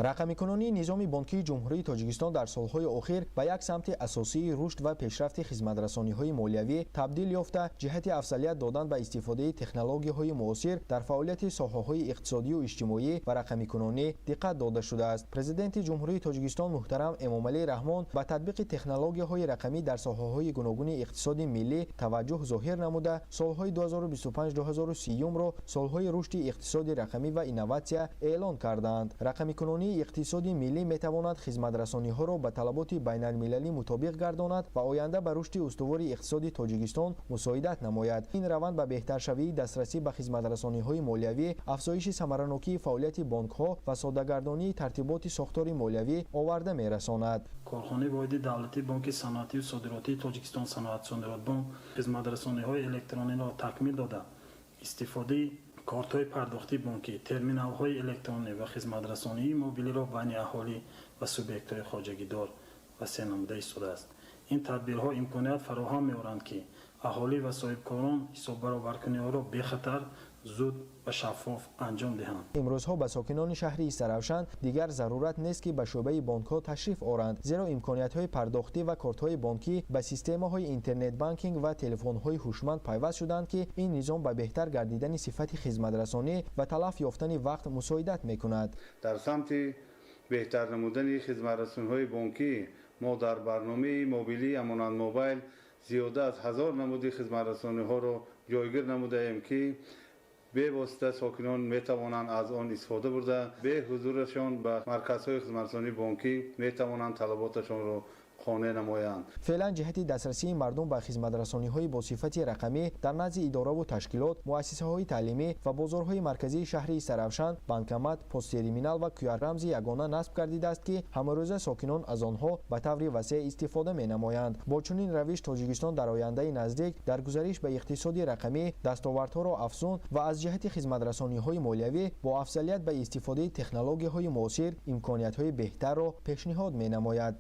Speaker 8: Рақамикунонии низоми бонкии Ҷумҳурии Тоҷикистон дар солҳои охир ба як самти асосии рушд ва пешрафти хизматрасониҳои молиявӣ табдил ёфта, ҷиҳати афзалият додан ба истифодаи технологияҳои муосир дар фаъолияти соҳаҳои иқтисодию иҷтимоӣ ва рақамикунонӣ диққат дода шудааст. Президенти Ҷумҳурии Тоҷикистон муҳтарам Эмомалӣ Раҳмон ба татбиқи технологияҳои рақамӣ дар соҳаҳои гуногуни иқтисоди миллӣ таваҷҷӯҳ зоҳир намуда, солҳои 2025-2030-ро солҳои рушди иқтисоди рақамӣ ва инноватсия эълон кардаанд. Рақамикунонии иқтисоди миллӣ метавонад хизматрасониҳоро ба талаботи байналмилалӣ мутобиқ гардонад ва оянда ба рушди устувори иқтисоди Тоҷикистон мусоидат намояд. Ин раванд ба беҳтаршавии дастрасӣ ба хизматрасониҳои молиявӣ, афзоиши самаранокии фаъолияти бонкҳо ва соддагардонии тартиботи сохтори молиявӣ оварда мерасонад.
Speaker 9: Корхонаи воҳиди давлатии Бонки саноатию содиротии Тоҷикистон Саноатсодиротбонк хизматрасониҳои электрониро такмил дода, истифодаи кортҳои пардохтии бонкӣ, терминалҳои электронӣ ва хизматрасонии мобилиро байни аҳолӣ ва субъектҳои хоҷагидор васеъ намуда истодааст. Ин тадбирҳо имконият фароҳам меоранд, ки аҳолӣ ва соҳибкорон ҳисоббаробаркуниҳоро бехатар, зуд ва шаффоф анҷом диҳанд.
Speaker 8: Имрӯзҳо ба сокинони шаҳри Истаравшан дигар зарурат нест, ки ба шӯъбаи бонкҳо ташриф оранд, зеро имкониятҳои пардохтӣ ва кортҳои бонкӣ ба системаҳои интернет-банкинг ва телефонҳои ҳушманд пайваст шуданд, ки ин низом ба беҳтар гардидани сифати хизматрасонӣ ва талаф ёфтани вақт мусоидат мекунад.
Speaker 10: Дар самти беҳтар намудани хизматрасониҳои бонкӣ мо дар барномаи мобилии Амонат Мобайл зиёда аз 1000 намуди хизматрасониҳоро ҷойгир намудаем, ки бевосита сокинон метавонанд аз он истифода бурда, бе ҳузурашон ба марказҳои хизматрасонии бонкӣ метавонанд талаботашонро қонеъ намоянд.
Speaker 8: Феълан ҷиҳати дастрасии мардум ба хизматрасониҳои бо сифати рақамӣ дар назди идораву ташкилот, муассисаҳои таълимӣ ва бозорҳои марказии шаҳри Истаравшан банкомат, посттерминал ва QR-рамзи ягона насб гардидааст, ки ҳамарӯза сокинон аз онҳо ба таври васеъ истифода менамоянд. Бо чунин равиш Тоҷикистон дар ояндаи наздик дар гузариш ба иқтисоди рақамӣ дастовардҳоро афзун ва аз ҷиҳати хизматрасониҳои молиявӣ бо афзалият ба истифодаи технологияҳои муосир имкониятҳои беҳтарро пешниҳод менамояд.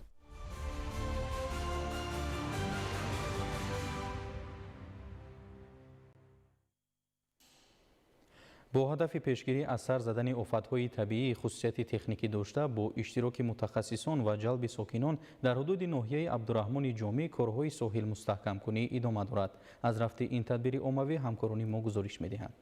Speaker 6: Бо ҳадафи пешгирӣ аз сар задани офатҳои табиӣ хусусияти техникӣ дошта, бо иштироки мутахассисон ва ҷалби сокинон дар ҳудуди ноҳияи Абдураҳмони Ҷомӣ корҳои соҳилмустаҳкамкунӣ идома дорад. Аз рафти ин тадбири оммавӣ ҳамкорони мо гузориш медиҳанд.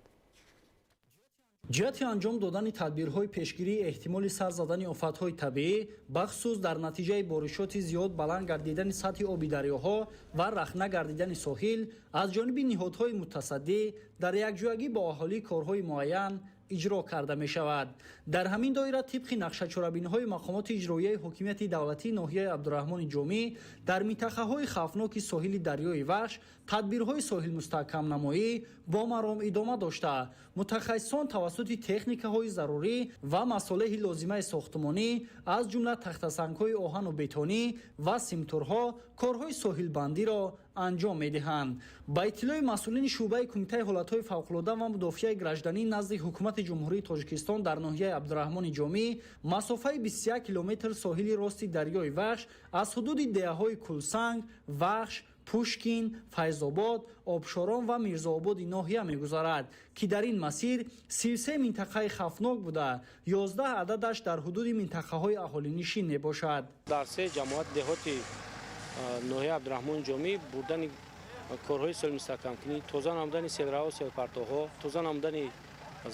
Speaker 11: Ҷиҳати анҷом додани тадбирҳои пешгирии эҳтимоли сар задани офатҳои табиӣ, бахусус дар натиҷаи боришоти зиёд, баланд гардидани сатҳи оби дарёҳо ва рахна гардидани соҳил, аз ҷониби ниҳодҳои мутасаддӣ дар якҷоягӣ бо аҳолӣ корҳои муайян иҷро карда мешавад. Дар ҳамин доира тибқи нақшачорабиниҳои мақомоти иҷроияи ҳокимияти давлатии ноҳияи Абдураҳмони Ҷомӣ дар минтақаҳои хавфноки соҳили дарёи Вахш тадбирҳои соҳилмустаҳкамнамоӣ бо маром идома дошта, мутахассисон тавассути техникаҳои зарурӣ ва масолеҳи лозимаи сохтмонӣ, аз ҷумла тахтасангҳои оҳану бетонӣ ва симтурҳо корҳои соҳилбандиро анҷом медиҳанд. Ба иттилои масъулини шӯъбаи Кумитаи ҳолатҳои фавқулода ва мудофиаи гражданӣ назди ҳукумати Ҷумҳурии Тоҷикистон дар ноҳияи Абдураҳмони Ҷомӣ масофаи 21 километр соҳили рости дарёи Вахш аз ҳудуди деҳаҳои Кулсанг, Вахш, Пушкин, Файзобод, Обшорон ва Мирзоободи ноҳия мегузарад, ки дар ин масир 33 минтақаи хавфнок буда, 11 ададаш дар ҳудуди минтақаҳои аҳолинишин мебошад.
Speaker 25: Дар се ҷамоат деҳоти ноҳияи Абдураҳмони Ҷомӣ бурдани корҳои соҳилмустаҳкамкунӣ, тоза намудани селраҳо, селпартоҳо, тоза намудани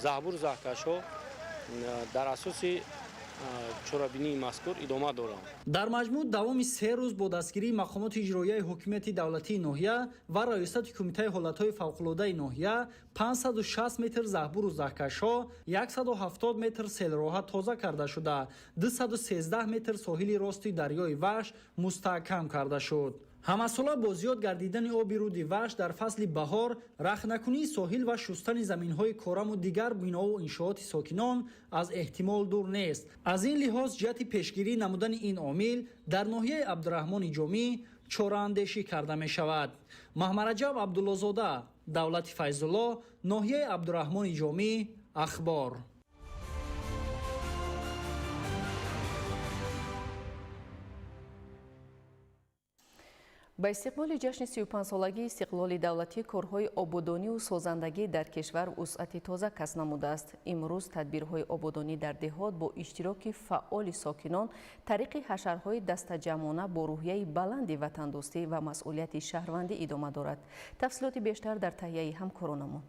Speaker 25: заҳбуру заҳкашҳо дар асоси Чорабинии мазкур идома дорад.
Speaker 11: Дар маҷмӯъ давоми 3 рӯз бо дастгирии мақомоти иҷроияи ҳокимияти давлатии ноҳия ва раёсати кумитаи ҳолатҳои фавқулодаи ноҳия 560 метр заҳбуру заҳкашҳо, 170 метр селроҳа тоза карда шуда, 213 метр соҳили рости дарёи Вахш мустаҳкам карда шуд. Ҳамасола бо зиёд гардидани оби руди Вахш дар фасли баҳор, рахнакунии соҳил ва шустани заминҳои кораму дигар биноу иншооти сокинон аз эҳтимол дур нест. Аз ин лиҳоз ҷиҳати пешгирӣ намудани ин омил дар ноҳияи Абдураҳмони Ҷомӣ чораандешӣ карда мешавад. Маҳмараҷаб Абдуллозода, Давлати Файзулло, ноҳияи Абдураҳмони Ҷомӣ, Ахбор.
Speaker 2: Ба истиқболи ҷашни 35-солагии истиқлоли давлатӣ корҳои ободониву созандагӣ дар кишвар вусъати тоза касб намудааст. Имрӯз тадбирҳои ободонӣ дар деҳот бо иштироки фаъоли сокинон тариқи ҳашарҳои дастаҷамъона бо рӯҳияи баланди ватандӯстӣ ва масъулияти шаҳрвандӣ идома дорад. Тафсилоти бештар дар таҳияи ҳамкоронамон.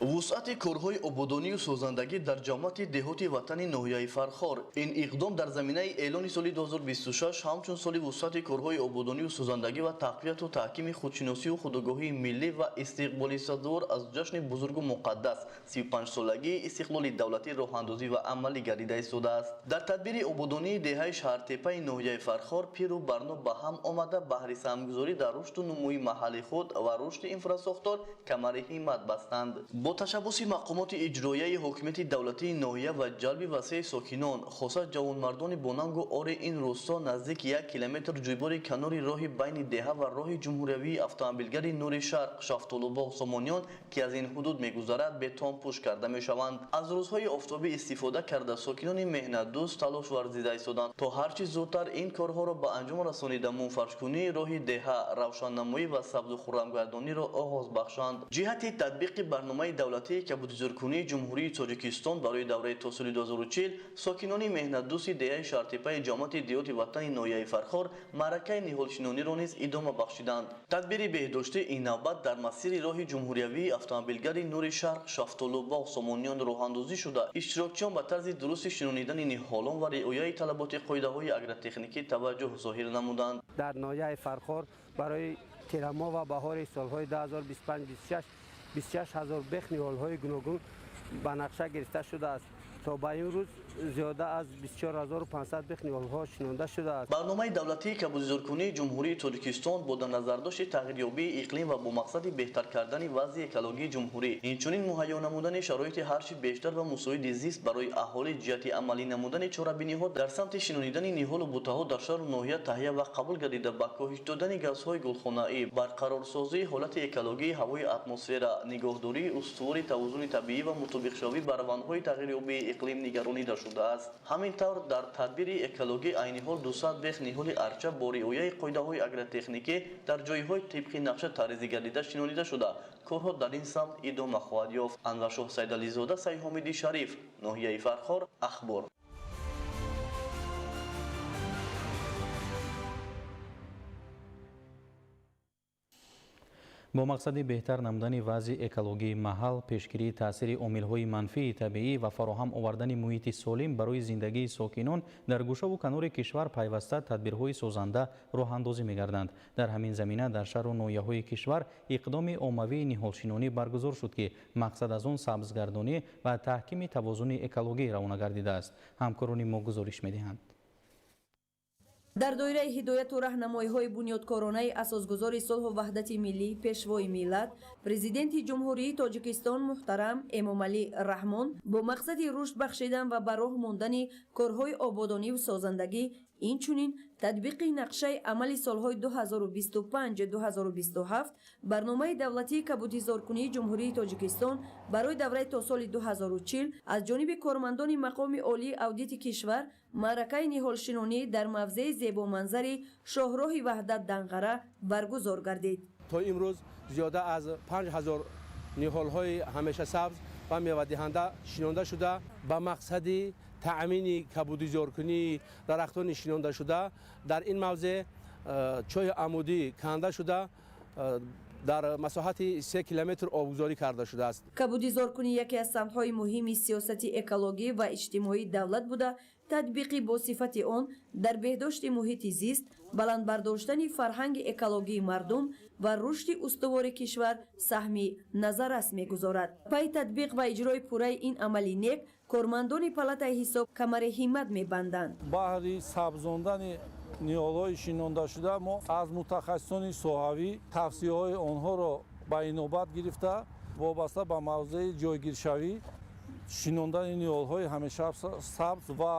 Speaker 12: Вусъати корҳои ободонию созандагӣ дар ҷамоати деҳоти Ватани ноҳияи Фархор. Ин иқдом дар заминаи эълони соли 2026 ҳамчун соли вусъати корҳои ободонию созандагӣ ва тақвияту таҳкими худшиносию худогоҳии миллӣ ва истиқболи сазовор аз ҷашни бузургу муқаддас 35-солагии истиқлоли давлатӣ роҳандозӣ ва амалӣ гардида истодааст. Дар тадбири ободонии деҳаи Шаҳртепаи ноҳияи Фархор пиру барно ба ҳам омада баҳри саҳмгузорӣ дар рушду нумӯи маҳалли худ ва рушди инфрасохтор камари ҳиммат бастанд. Бо ташаббуси мақомоти иҷроияи ҳокимияти давлатии ноҳия ва ҷалби васеи сокинон, хоса ҷавонмардони бонангу ори ин рӯсто наздики 1 километр ҷӯйбори канори роҳи байни деҳа ва роҳи ҷумҳуриявии автомобилгари Нури Шарқ Шафтолубоғ Сомониён, ки аз ин ҳудуд мегузарад, бетонпӯш карда мешаванд. Аз рӯзҳои офтобӣ истифода карда сокинони меҳнатдӯст талош варзида истоданд, то ҳарчи зудтар ин корҳоро ба анҷом расонида мунфаршкунии роҳи деҳа, равшаннамоӣ ва сабзу хуррамгардониро оғоз бахшанд. Ҷиҳати татбиқи барномаи давлатии кабудизоркунии Ҷумҳурии Тоҷикистон барои давраи то соли 2040 сокинони меҳнатдӯсти деҳаи Шаҳртепаи ҷамоати деҳоти Ватани ноҳияи Фархор маъракаи ниҳолшинониро низ идома бахшиданд. Тадбири беҳдоштӣ ин навбат дар масири роҳи ҷумҳуриявии автомобилгари Нури Шарқ Шафтолубоғ Сомониён роҳандозӣ шуда, иштирокчиён ба тарзи дурусти шинонидани ниҳолон ва риояи талаботи қоидаҳои агротехникӣ таваҷҷӯҳ зоҳир намуданд.
Speaker 13: Дар ноҳияи Фархор барои тирамоҳ ва баҳори солҳои 2025-26 26 ҳазор бех ниҳолҳои гуногун ба нақша гирифта шудааст. То ба имрӯз зиёда аз 24500 бех ниҳолҳо шинонда шудааст.
Speaker 12: Барномаи давлатии кабудизоркунии Ҷумҳурии Тоҷикистон бо дарназардошти тағйирёбии иқлим ва бо мақсади беҳтар кардани вазъи экологии ҷумҳурӣ, инчунин муҳайё намудани шароити ҳарчи бештар ва мусоиди зист барои аҳолӣ ҷиҳати амалӣ намудани чорабиниҳо дар самти шинонидани ниҳолу бутаҳо дар шаҳру ноҳия таҳия ва қабул гардида ба коҳиш додани газҳои гулхонаӣ, барқарорсозии ҳолати экологии ҳавои атмосфера, нигоҳдории устувори тавозуни табиӣ ва мутобиқшавӣ ба равандҳои тағйирёбии иқлим нигаронида шудааст. Ҳамин тавр дар тадбири экологӣ айни ҳол 200 бех ниҳоли арча бо риояи қоидаҳои агротехникӣ дар ҷойҳои тибқи нақша таризӣ гардида шинонида шуда, корҳо дар ин самт идома хоҳад ёфт. Анваршоҳ Сайдализода, Сайҳомиди Шариф, ноҳияи Фархор, Ахбор.
Speaker 6: Бо мақсади беҳтар намудани вазъи экологии маҳал, пешгирии таъсири омилҳои манфии табиӣ ва фароҳам овардани муҳити солим барои зиндагии сокинон дар гӯшаву канори кишвар пайваста тадбирҳои созанда роҳандозӣ мегарданд. Дар ҳамин замина дар шаҳру ноҳияҳои кишвар иқдоми оммавии ниҳолшинонӣ баргузор шуд, ки мақсад аз он сабзгардонӣ ва таҳкими тавозуни экологӣ равона гардидааст. Ҳамкорони мо гузориш медиҳанд.
Speaker 14: Дар доираи ҳидояту раҳнамоиҳои бунёдкоронаи асосгузори сулҳу ваҳдати миллӣ, Пешвои миллат, Президенти Ҷумҳурии Тоҷикистон муҳтарам Эмомалӣ Раҳмон бо мақсади рушд бахшидан ва ба роҳ мондани корҳои ободониву созандагӣ, инчунин татбиқи нақшаи амали солҳои 2025-2027 барномаи давлатии кабудизоркунии Ҷумҳурии Тоҷикистон барои давраи то соли 2040 аз ҷониби кормандони мақоми олии аудити кишвар маъракаи ниҳолшинонӣ дар мавзеи зебоманзари шоҳроҳи Ваҳдат Данғара баргузор гардид.
Speaker 13: То имрӯз зиёда аз 5000 ниҳолҳои ҳамешасабз ва мевадиҳанда шинонда шуда, ба мақсади таъмини кабудизоркунии дарахтони шинондашуда дар ин мавзеъ чоҳи амудӣ канда шуда,
Speaker 3: Дар масоҳати 3 километр обгузорӣ карда шудааст.
Speaker 14: Кабудизоркунӣ яке аз самтҳои муҳими сиёсати экологӣ ва иҷтимоии давлат буда, татбиқи бо сифати он дар беҳдошти муҳити зист, баланд бардоштани фарҳанги экологии мардум ва рушди устувори кишвар саҳми назаррас мегузорад. Пайи татбиқ ва иҷрои пурраи ин амали нек кормандони палатаи ҳисоб камари ҳиммат мебанданд.
Speaker 15: Баҳри сабзондани ниҳолҳои шинондашуда мо аз мутахассисони соҳавӣ тавсияҳои онҳоро ба инобат гирифта, вобаста ба мавзеи ҷойгиршавӣ шинондани ниҳолҳои ҳамеша сабз ва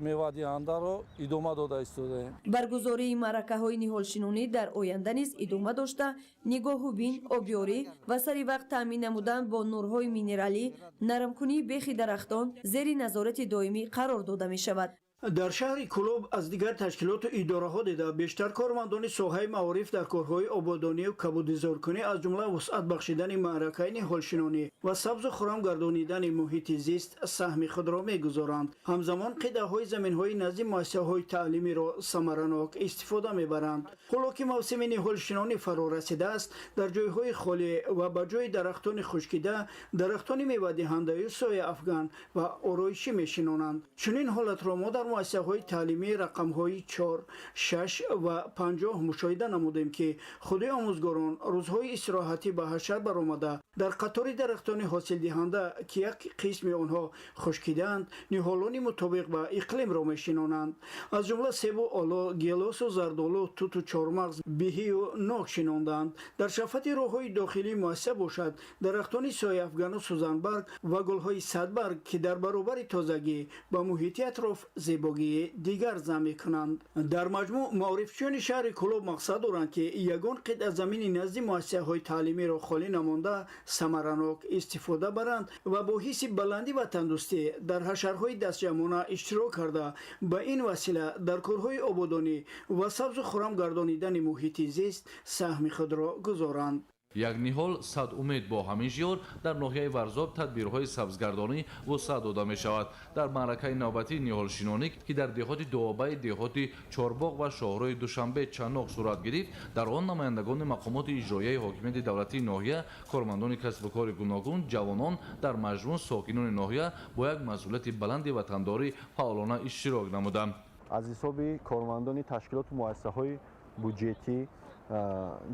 Speaker 15: мевадиҳандаро идома дода истодаем.
Speaker 14: Баргузории маъракаҳои ниҳолшинонӣ дар оянда низ идома дошта, нигоҳубин, обёрӣ ва сари вақт таъмин намудан бо нурҳои минералӣ, нармкунии бехи дарахтон зери назорати доимӣ қарор дода мешавад.
Speaker 16: Дар шаҳри Кӯлоб аз дигар ташкилоту идораҳо дида бештар кормандони соҳаи маориф дар корҳои ободонию кабудизоркунӣ, аз ҷумла вусъат бахшидани маъракаи ниҳолшинонӣ ва сабзу хуррам гардонидани муҳити зист саҳми худро мегузоранд. Ҳамзамон қитъаҳои заминҳои назди муассисаҳои таълимиро самаранок истифода мебаранд. Ҳоло ки мавсими ниҳолшинонӣ фаро расидааст, дар ҷойҳои холӣ ва ба ҷои дарахтони хушкида дарахтони мевадиҳандаю сояафган ва ороишӣ мешинонанд. Чунин ҳолатро мо дар муассисаҳои таълимии рақамҳои 4, 6 ва 50 мушоҳида намудем, ки худи омӯзгорон рӯзҳои истироҳатӣ ба ҳашар баромада, дар қатори дарахтони ҳосилдиҳанда, ки як қисми онҳо хушкидаанд, ниҳолони мутобиқ ба иқлимро мешинонанд. Аз ҷумла себу оло, гелосу зардолу, туту чормағз, биҳию нок шинонданд. Дар шафати роҳҳои дохилии муассиса бошад, дарахтони сояафгану сӯзанбарг ва гулҳои садбарг, ки дар баробари тозагӣ ба муҳити атроф зебогии дигар зам мекунанд. Дар маҷмӯъ маорифчиёни шаҳри Кӯлоб мақсад доранд, ки ягон қитъа замини назди муассисаҳои таълимиро холӣ намонда самаранок истифода баранд ва бо ҳисси баланди ватандӯстӣ дар ҳашарҳои дастҷамъона иштирок карда, ба ин васила дар корҳои ободонӣ ва сабзу хуррам гардонидани муҳити зист саҳми худро гузоранд.
Speaker 17: Як ниҳол сад умед, бо ҳамин шиор дар ноҳияи Варзоб тадбирҳои сабзгардонӣ вусъат дода мешавад. Дар маъракаи навбатии ниҳолшинонӣ, ки дар деҳоти Дуобаи, деҳоти Чорбоғ ва шоҳрои Душанбе Чаноқ сурат гирифт, дар он намояндагони мақомоти иҷроияи ҳокимияти давлатии ноҳия, кормандони касбу кори гуногун, ҷавонон, дар маҷмӯъ сокинони ноҳия бо як масъулияти баланди ватандорӣ фаъолона иштирок намуданд.
Speaker 19: Аз ҳисоби кормандони ташкилоту муассисаҳои буҷетӣ,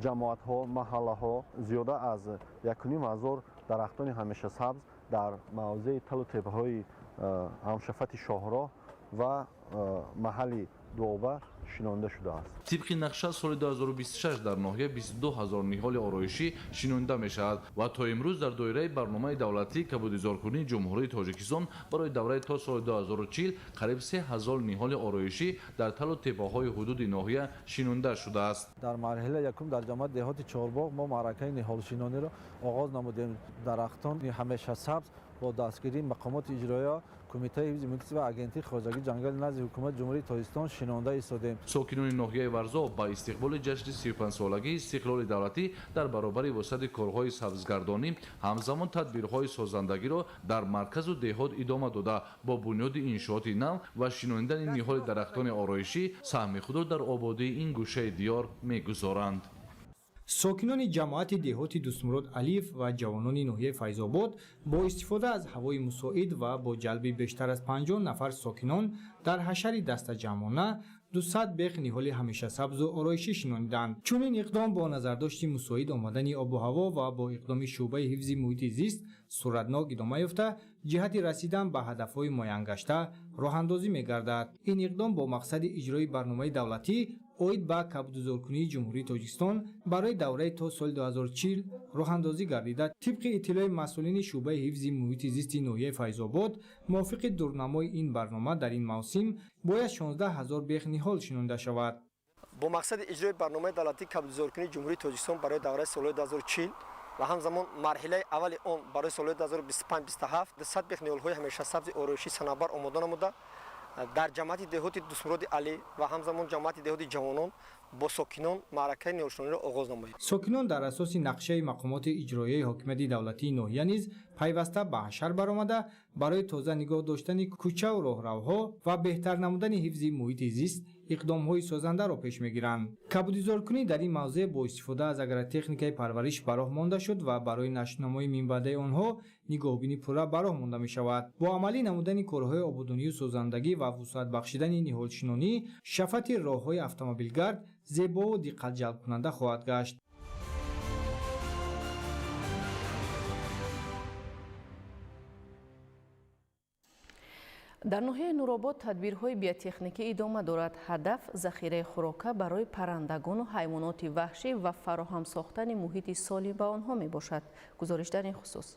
Speaker 19: ҷамоатҳо, маҳаллаҳо зиёда аз 1500 дарахтони ҳамешасабз дар мавзеи талу тепаҳои ҳамшафати шоҳроҳ ва маҳалли Дуоба шинонда шудааст.
Speaker 17: Тибқи нақша соли 2026 дар ноҳия 22 ҳазор ниҳоли ороишӣ шинонда мешавад ва то имрӯз дар доираи барномаи давлатии кабудизоркунии Ҷумҳурии Тоҷикистон барои давраи то соли 2040 қариб 3 ҳазор ниҳоли ороишӣ дар талу тепаҳои ҳудуди ноҳия шинонда шудааст.
Speaker 15: Дар марҳилаи якум дар ҷамоати деҳоти Чорбоғ мо маъракаи ниҳолшинониро оғоз намудем. Дарахтони ҳамешасабз бо дастгирии мақомоти иҷроия, Кумитаи ҳифзи муҳити ва Агентии хоҷагии ҷангали назди Ҳукумати Ҷумҳурии Тоҷикистон шинонда истодем.
Speaker 17: Сокинони ноҳияи Варзоб ба истиқболи ҷашни 35-солагии истиқлоли давлатӣ дар баробари вусъати корҳои сабзгардонӣ ҳамзамон тадбирҳои созандагиро дар марказу деҳот идома дода, бо бунёди иншооти нав ва шинонидани ниҳоли дарахтони ороишӣ саҳми худро дар ободии ин гӯшаи диёр мегузоранд.
Speaker 26: Сокинони ҷамоати деҳоти Дӯстмурод Алиев ва ҷавонони ноҳияи Файзобод бо истифода аз ҳавои мусоид ва бо ҷалби бештар аз 50 нафар сокинон дар ҳашари дастаҷамъона 200 бех ниҳоли ҳамешасабзу ороишӣ шинониданд. Чунин иқдом бо назардошти мусоид омадани обу ҳаво ва бо иқдоми шӯъбаи ҳифзи муҳити зист суратнок идома ёфта, ҷиҳати расидан ба ҳадафҳои муайянгашта роҳандозӣ мегардад. Ин иқдом бо мақсади иҷрои барномаи давлатӣ оид ба кабудизоркунии Ҷумҳурии Тоҷикистон барои давраи то соли 2040 роҳандозӣ гардида, тибқи иттилои масъулини шӯъбаи ҳифзи муҳити зисти ноҳияи Файзобод, мувофиқи дурнамои ин барнома дар ин мавсим бояд 16 ҳазор бех ниҳол шинонда шавад.
Speaker 27: Бо мақсади иҷрои барномаи давлатии кабудизоркунии Ҷумҳурии Тоҷикистон барои давраи солҳои 2040 ва ҳамзамон марҳилаи аввали он барои солҳои 2025-27 200 бех ниҳолҳои ҳамешасабзи ороишӣ санабар омода намуда, дар ҷамоати деҳоти Дӯстмуроди Алӣ ва ҳамзамон ҷамоати деҳоти Ҷавонон бо сокинон маъракаи ниҳолшинониро оғоз намоем.
Speaker 26: Сокинон дар асоси нақшаи мақомоти иҷроияи ҳокимияти давлатии ноҳия низ пайваста ба ҳашар баромада, барои тоза нигоҳ доштани кӯчаву роҳравҳо ва беҳтар намудани ҳифзи муҳити зист иқдомҳои созандаро пеш мегиранд. Кабудизоркунӣ дар ин мавзеъ бо истифода аз агротехникаи парвариш ба роҳ монда шуд ва барои нашунамои минбаъдаи онҳо нигоҳубини пурра ба роҳ монда мешавад. Бо амалӣ намудани корҳои ободонию созандагӣ ва вусъат бахшидани ниҳолшинонӣ, шафати роҳҳои автомобилгард зебову диққатҷалбкунанда хоҳад гашт.
Speaker 2: Дар ноҳияи Нуробод тадбирҳои биотехникӣ идома дорад. Ҳадаф захираи хӯрока барои паррандагону ҳайвоноти ваҳшӣ ва фароҳам сохтани муҳити солим ба онҳо мебошад. Гузориш дар ин хусус.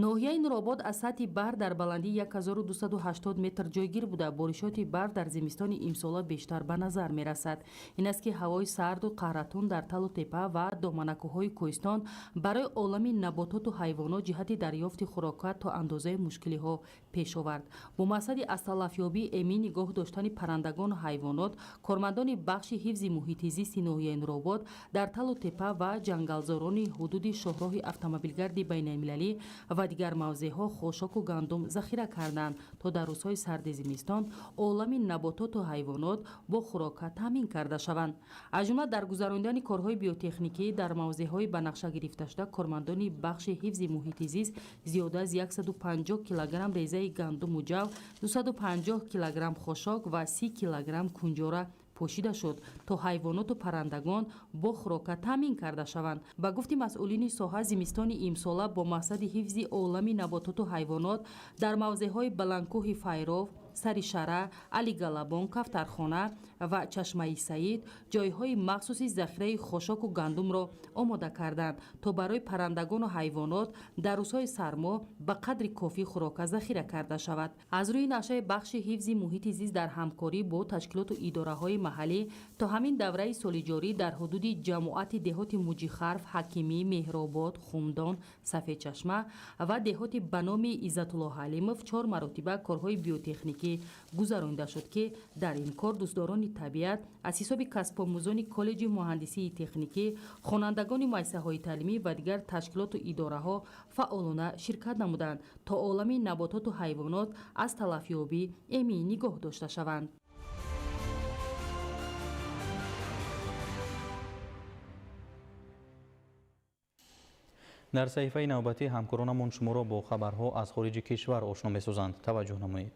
Speaker 1: Ноҳияи Нуробод аз сатҳи баҳр дар баландии 1280 метр ҷойгир буда, боришоти барф дар зимистони имсола бештар ба назар мерасад. Ин аст, ки ҳавои сарду қаҳратун дар талу тепа ва доманакӯҳҳои кӯҳистон барои олами набототу ҳайвонот ҷиҳати дарёфти хӯрока то андозаи мушкилиҳо пеш овард. Бо мақсади аз талафёбии эмин нигоҳ доштани паррандагону ҳайвонот, кормандони бахши ҳифзи муҳити зисти ноҳияи Нуробод дар талу тепа ва ҷангалзорони ҳудуди шоҳроҳи автомобилгарди байналмилалӣ ва дигар мавзеъҳо хошоку гандум захира карданд, то дар рӯзҳои сарди зимистон олами набототу ҳайвонот бо хӯрока таъмин карда шаванд. Аз ҷумла дар гузаронидани корҳои биотехникӣ дар мавзеъҳои ба нақша гирифташуда кормандони бахши ҳифзи муҳити зист зиёда аз 150 килограмм резаи гандуму ҷав, 250 килограмм хошок ва 30 килограмм кунҷора пошида шуд, то ҳайвоноту паррандагон бо хӯрока таъмин карда шаванд. Ба гуфти масъулини соҳа, зимистони имсола бо мақсади ҳифзи олами набототу ҳайвонот дар мавзеъҳои баландкӯҳи Файров, Сари Шара, Алигалабон, Кафтархона ва Чашмаи Саид ҷойҳои махсуси захираи хошоку гандумро омода карданд, то барои паррандагону ҳайвонот дар рӯзҳои сармо ба қадри кофӣ хӯрока захира карда шавад. Аз рӯи нақшаи бахши ҳифзи муҳити зист дар ҳамкорӣ бо ташкилоту идораҳои маҳаллӣ то ҳамин давраи соли ҷорӣ дар ҳудуди ҷамоати деҳоти Муҷихарф, Ҳакимӣ, Меҳробод, Хумдон, Сафедчашма ва деҳоти ба номи Иззатулло Ҳалимов 4 маротиба корҳои биотехникӣ гузаронида шуд, ки дар ин кор дӯстдорони табиат аз ҳисоби касбомӯзони коллеҷи муҳандисии техникӣ, хонандагони муассисаҳои таълимӣ ва дигар ташкилоту идораҳо фаъолона ширкат намуданд, то олами набототу ҳайвонот аз талафёбӣ эмин нигоҳ дошта шаванд.
Speaker 6: Дар саҳифаи навбатӣ ҳамкоронамон шуморо бо хабарҳо аз хориҷи кишвар ошно месозанд. Таваҷҷӯҳ намоед.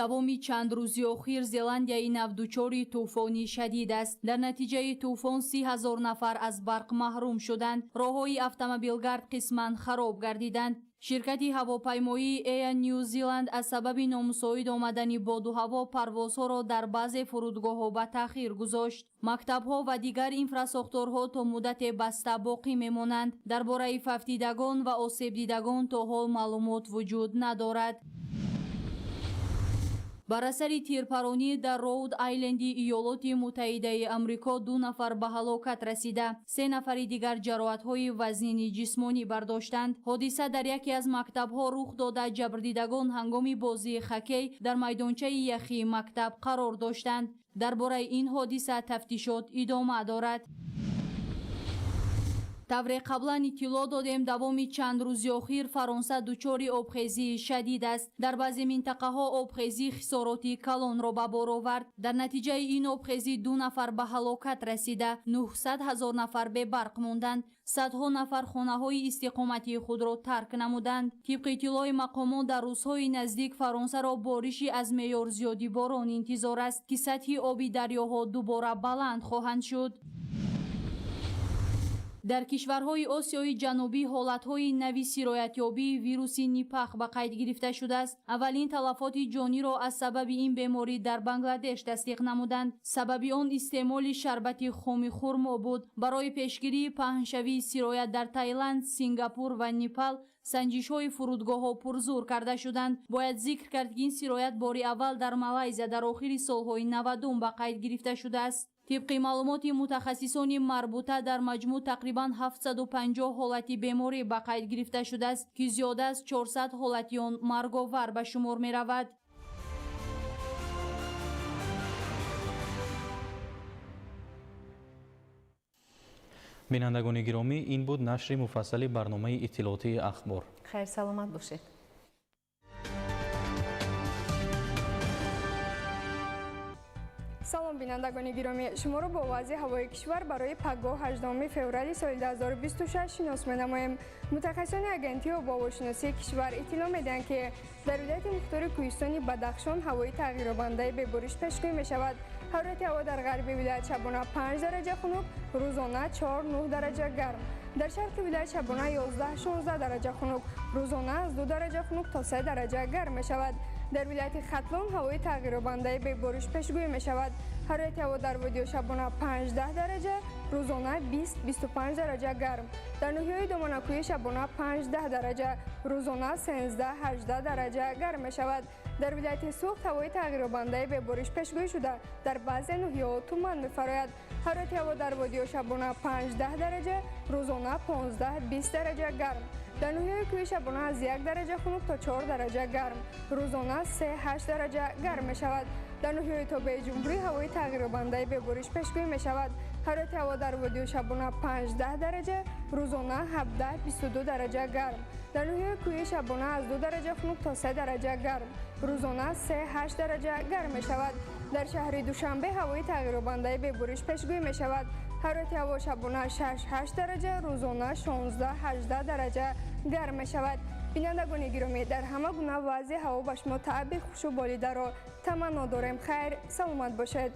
Speaker 18: Давоми чанд рӯзи охир Зеландияи нав дучори тӯфони шадид аст. Дар натиҷаи тӯфон 30 000 нафар аз барқ маҳрум шуданд. Роҳҳои автомобилгард қисман хароб гардиданд. Ширкати ҳавопаймоии Air New Zealand аз сабаби номусоид омадани боду ҳаво парвозҳоро дар баъзе фурудгоҳҳо ба таъхир гузошт. Мактабҳо ва дигар инфрасохторҳо то муддате баста боқӣ мемонанд. Дар бораи фавтидагон ва осебдидагон то ҳол маълумот вуҷуд надорад. Бар асари тирпаронӣ дар Роуд Айленди Иёлоти Муттаҳидаи Амрико 2 нафар ба ҳалокат расида, 3 нафари дигар ҷароҳатҳои вазнини ҷисмонӣ бардоштанд. Ҳодиса дар яке аз мактабҳо рух дода, ҷабрдидагон ҳангоми бозии хоккей дар майдончаи яхии мактаб қарор доштанд. Дар бораи ин ҳодиса тафтишот идома дорад. Тавре қаблан иттилоъ додем, давоми чанд рӯзи охир Фаронса дучори обхезии шадид аст. Дар баъзе минтақаҳо обхезӣ хисороти калонро ба бор овард. Дар натиҷаи ин обхезӣ 2 нафар ба ҳалокат расида, 900 000 нафар бебарқ монданд. Садҳо нафар хонаҳои истиқоматии худро тарк намуданд. Тибқи иттилои мақомот, дар рӯзҳои наздик Фаронсаро бориши аз меъёр зиёди борон интизор аст, ки сатҳи оби дарёҳо дубора баланд хоҳанд шуд. Дар кишварҳои Осиёи Ҷанубӣ ҳолатҳои нави сироятёбии вируси Нипах ба қайд гирифта шудааст. Аввалин талафоти ҷониро аз сабаби ин беморӣ дар Бангладеш тасдиқ намуданд. Сабаби он истеъмоли шарбати хоми хурмо буд. Барои пешгирии паҳншавии сироят дар Таиланд, Сингапур ва Непал санҷишҳои фурудгоҳҳо пурзур карда шуданд. Бояд зикр кард, ки ин сироят бори аввал дар Малайзия дар охири солҳои 90 ба қайд гирифта шудааст. Тибқи маълумоти мутахассисони марбута, дар маҷмӯъ тақрибан 750 ҳолати беморӣ ба қайд гирифта шудааст, ки зиёда аз 400 ҳолати он марговар ба шумор меравад.
Speaker 6: Бинандагони гиромӣ, ин буд нашри муфассали барномаи иттилоотии Ахбор.
Speaker 2: Хайр, саломат бошед.
Speaker 4: Салом, бинандагони гиромӣ. Шуморо бо вазъи ҳавои кишвар барои пагоҳ, 18 феврали соли 2026 шинос менамоем. Мутахассисони Агентии обуҳавошиносии кишвар иттилоъ медиҳанд, ки дар вилояти мухтори кӯҳистони Бадахшон ҳавои тағйирёбандаи бебориш пешгӯӣ мешавад. Ҳарорати ҳаво дар ғарби вилоят шабона 5 дараҷа хунук, рӯзона 4-9 дараҷа гарм. Дар шарқи вилоят шабона 11-16 дараҷа хунук, рӯзона аз 2 дараҷа хунук то 3 дараҷа гарм мешавад. Дар вилояти Хатлон ҳавои тағйирёбандаи бебориш пешгӯӣ мешавад. Ҳарорати ҳаво дар водиё шабона 5-10 дараҷа, рӯзона 20-25 дараҷа гарм. Дар ноҳияҳои доманакӯҳӣ шабона 5-10 дараҷа, рӯзона 13-18 дараҷа гарм мешавад. Дар вилояти Суғд ҳавои тағйирёбандаи бебориш пешгӯӣ шуда, дар баъзе ноҳияҳо туман мефарояд. Ҳарорати ҳаво дар водиё шабона 5-10 дараҷа, рӯзона 15-20 дараҷа гарм. Дар ноҳияҳои кӯҳӣ шабона аз 1 дараҷа хунук то 4 дараҷа гарм, рӯзона 3-8 дараҷа гарм мешавад. Дар ноҳияҳои тобеи ҷумҳурӣ ҳавои тағйирёбандаи бебориш пешгӯӣ мешавад. Ҳарорати ҳаво дар водиё шабона 5-10 дараҷа, рӯзона 17-22 дараҷа гарм. Дар ноҳияҳои кӯҳӣ шабона аз 2 дараҷа хунук то 3 дараҷа гарм, рӯзона 3-8 дараҷа гарм мешавад. Дар шаҳри Душанбе ҳавои тағйирёбандаи бебориш пешгӯӣ мешавад. Ҳарорати ҳаво шабона 6-8 дараҷа, рӯзона 16-18 дараҷа гарм мешавад. Бинандагони гиромӣ, дар ҳама гуна вазъи ҳаво ба шумо таъби хушу болидаро таманно дорем. Хайр, саломат бошед.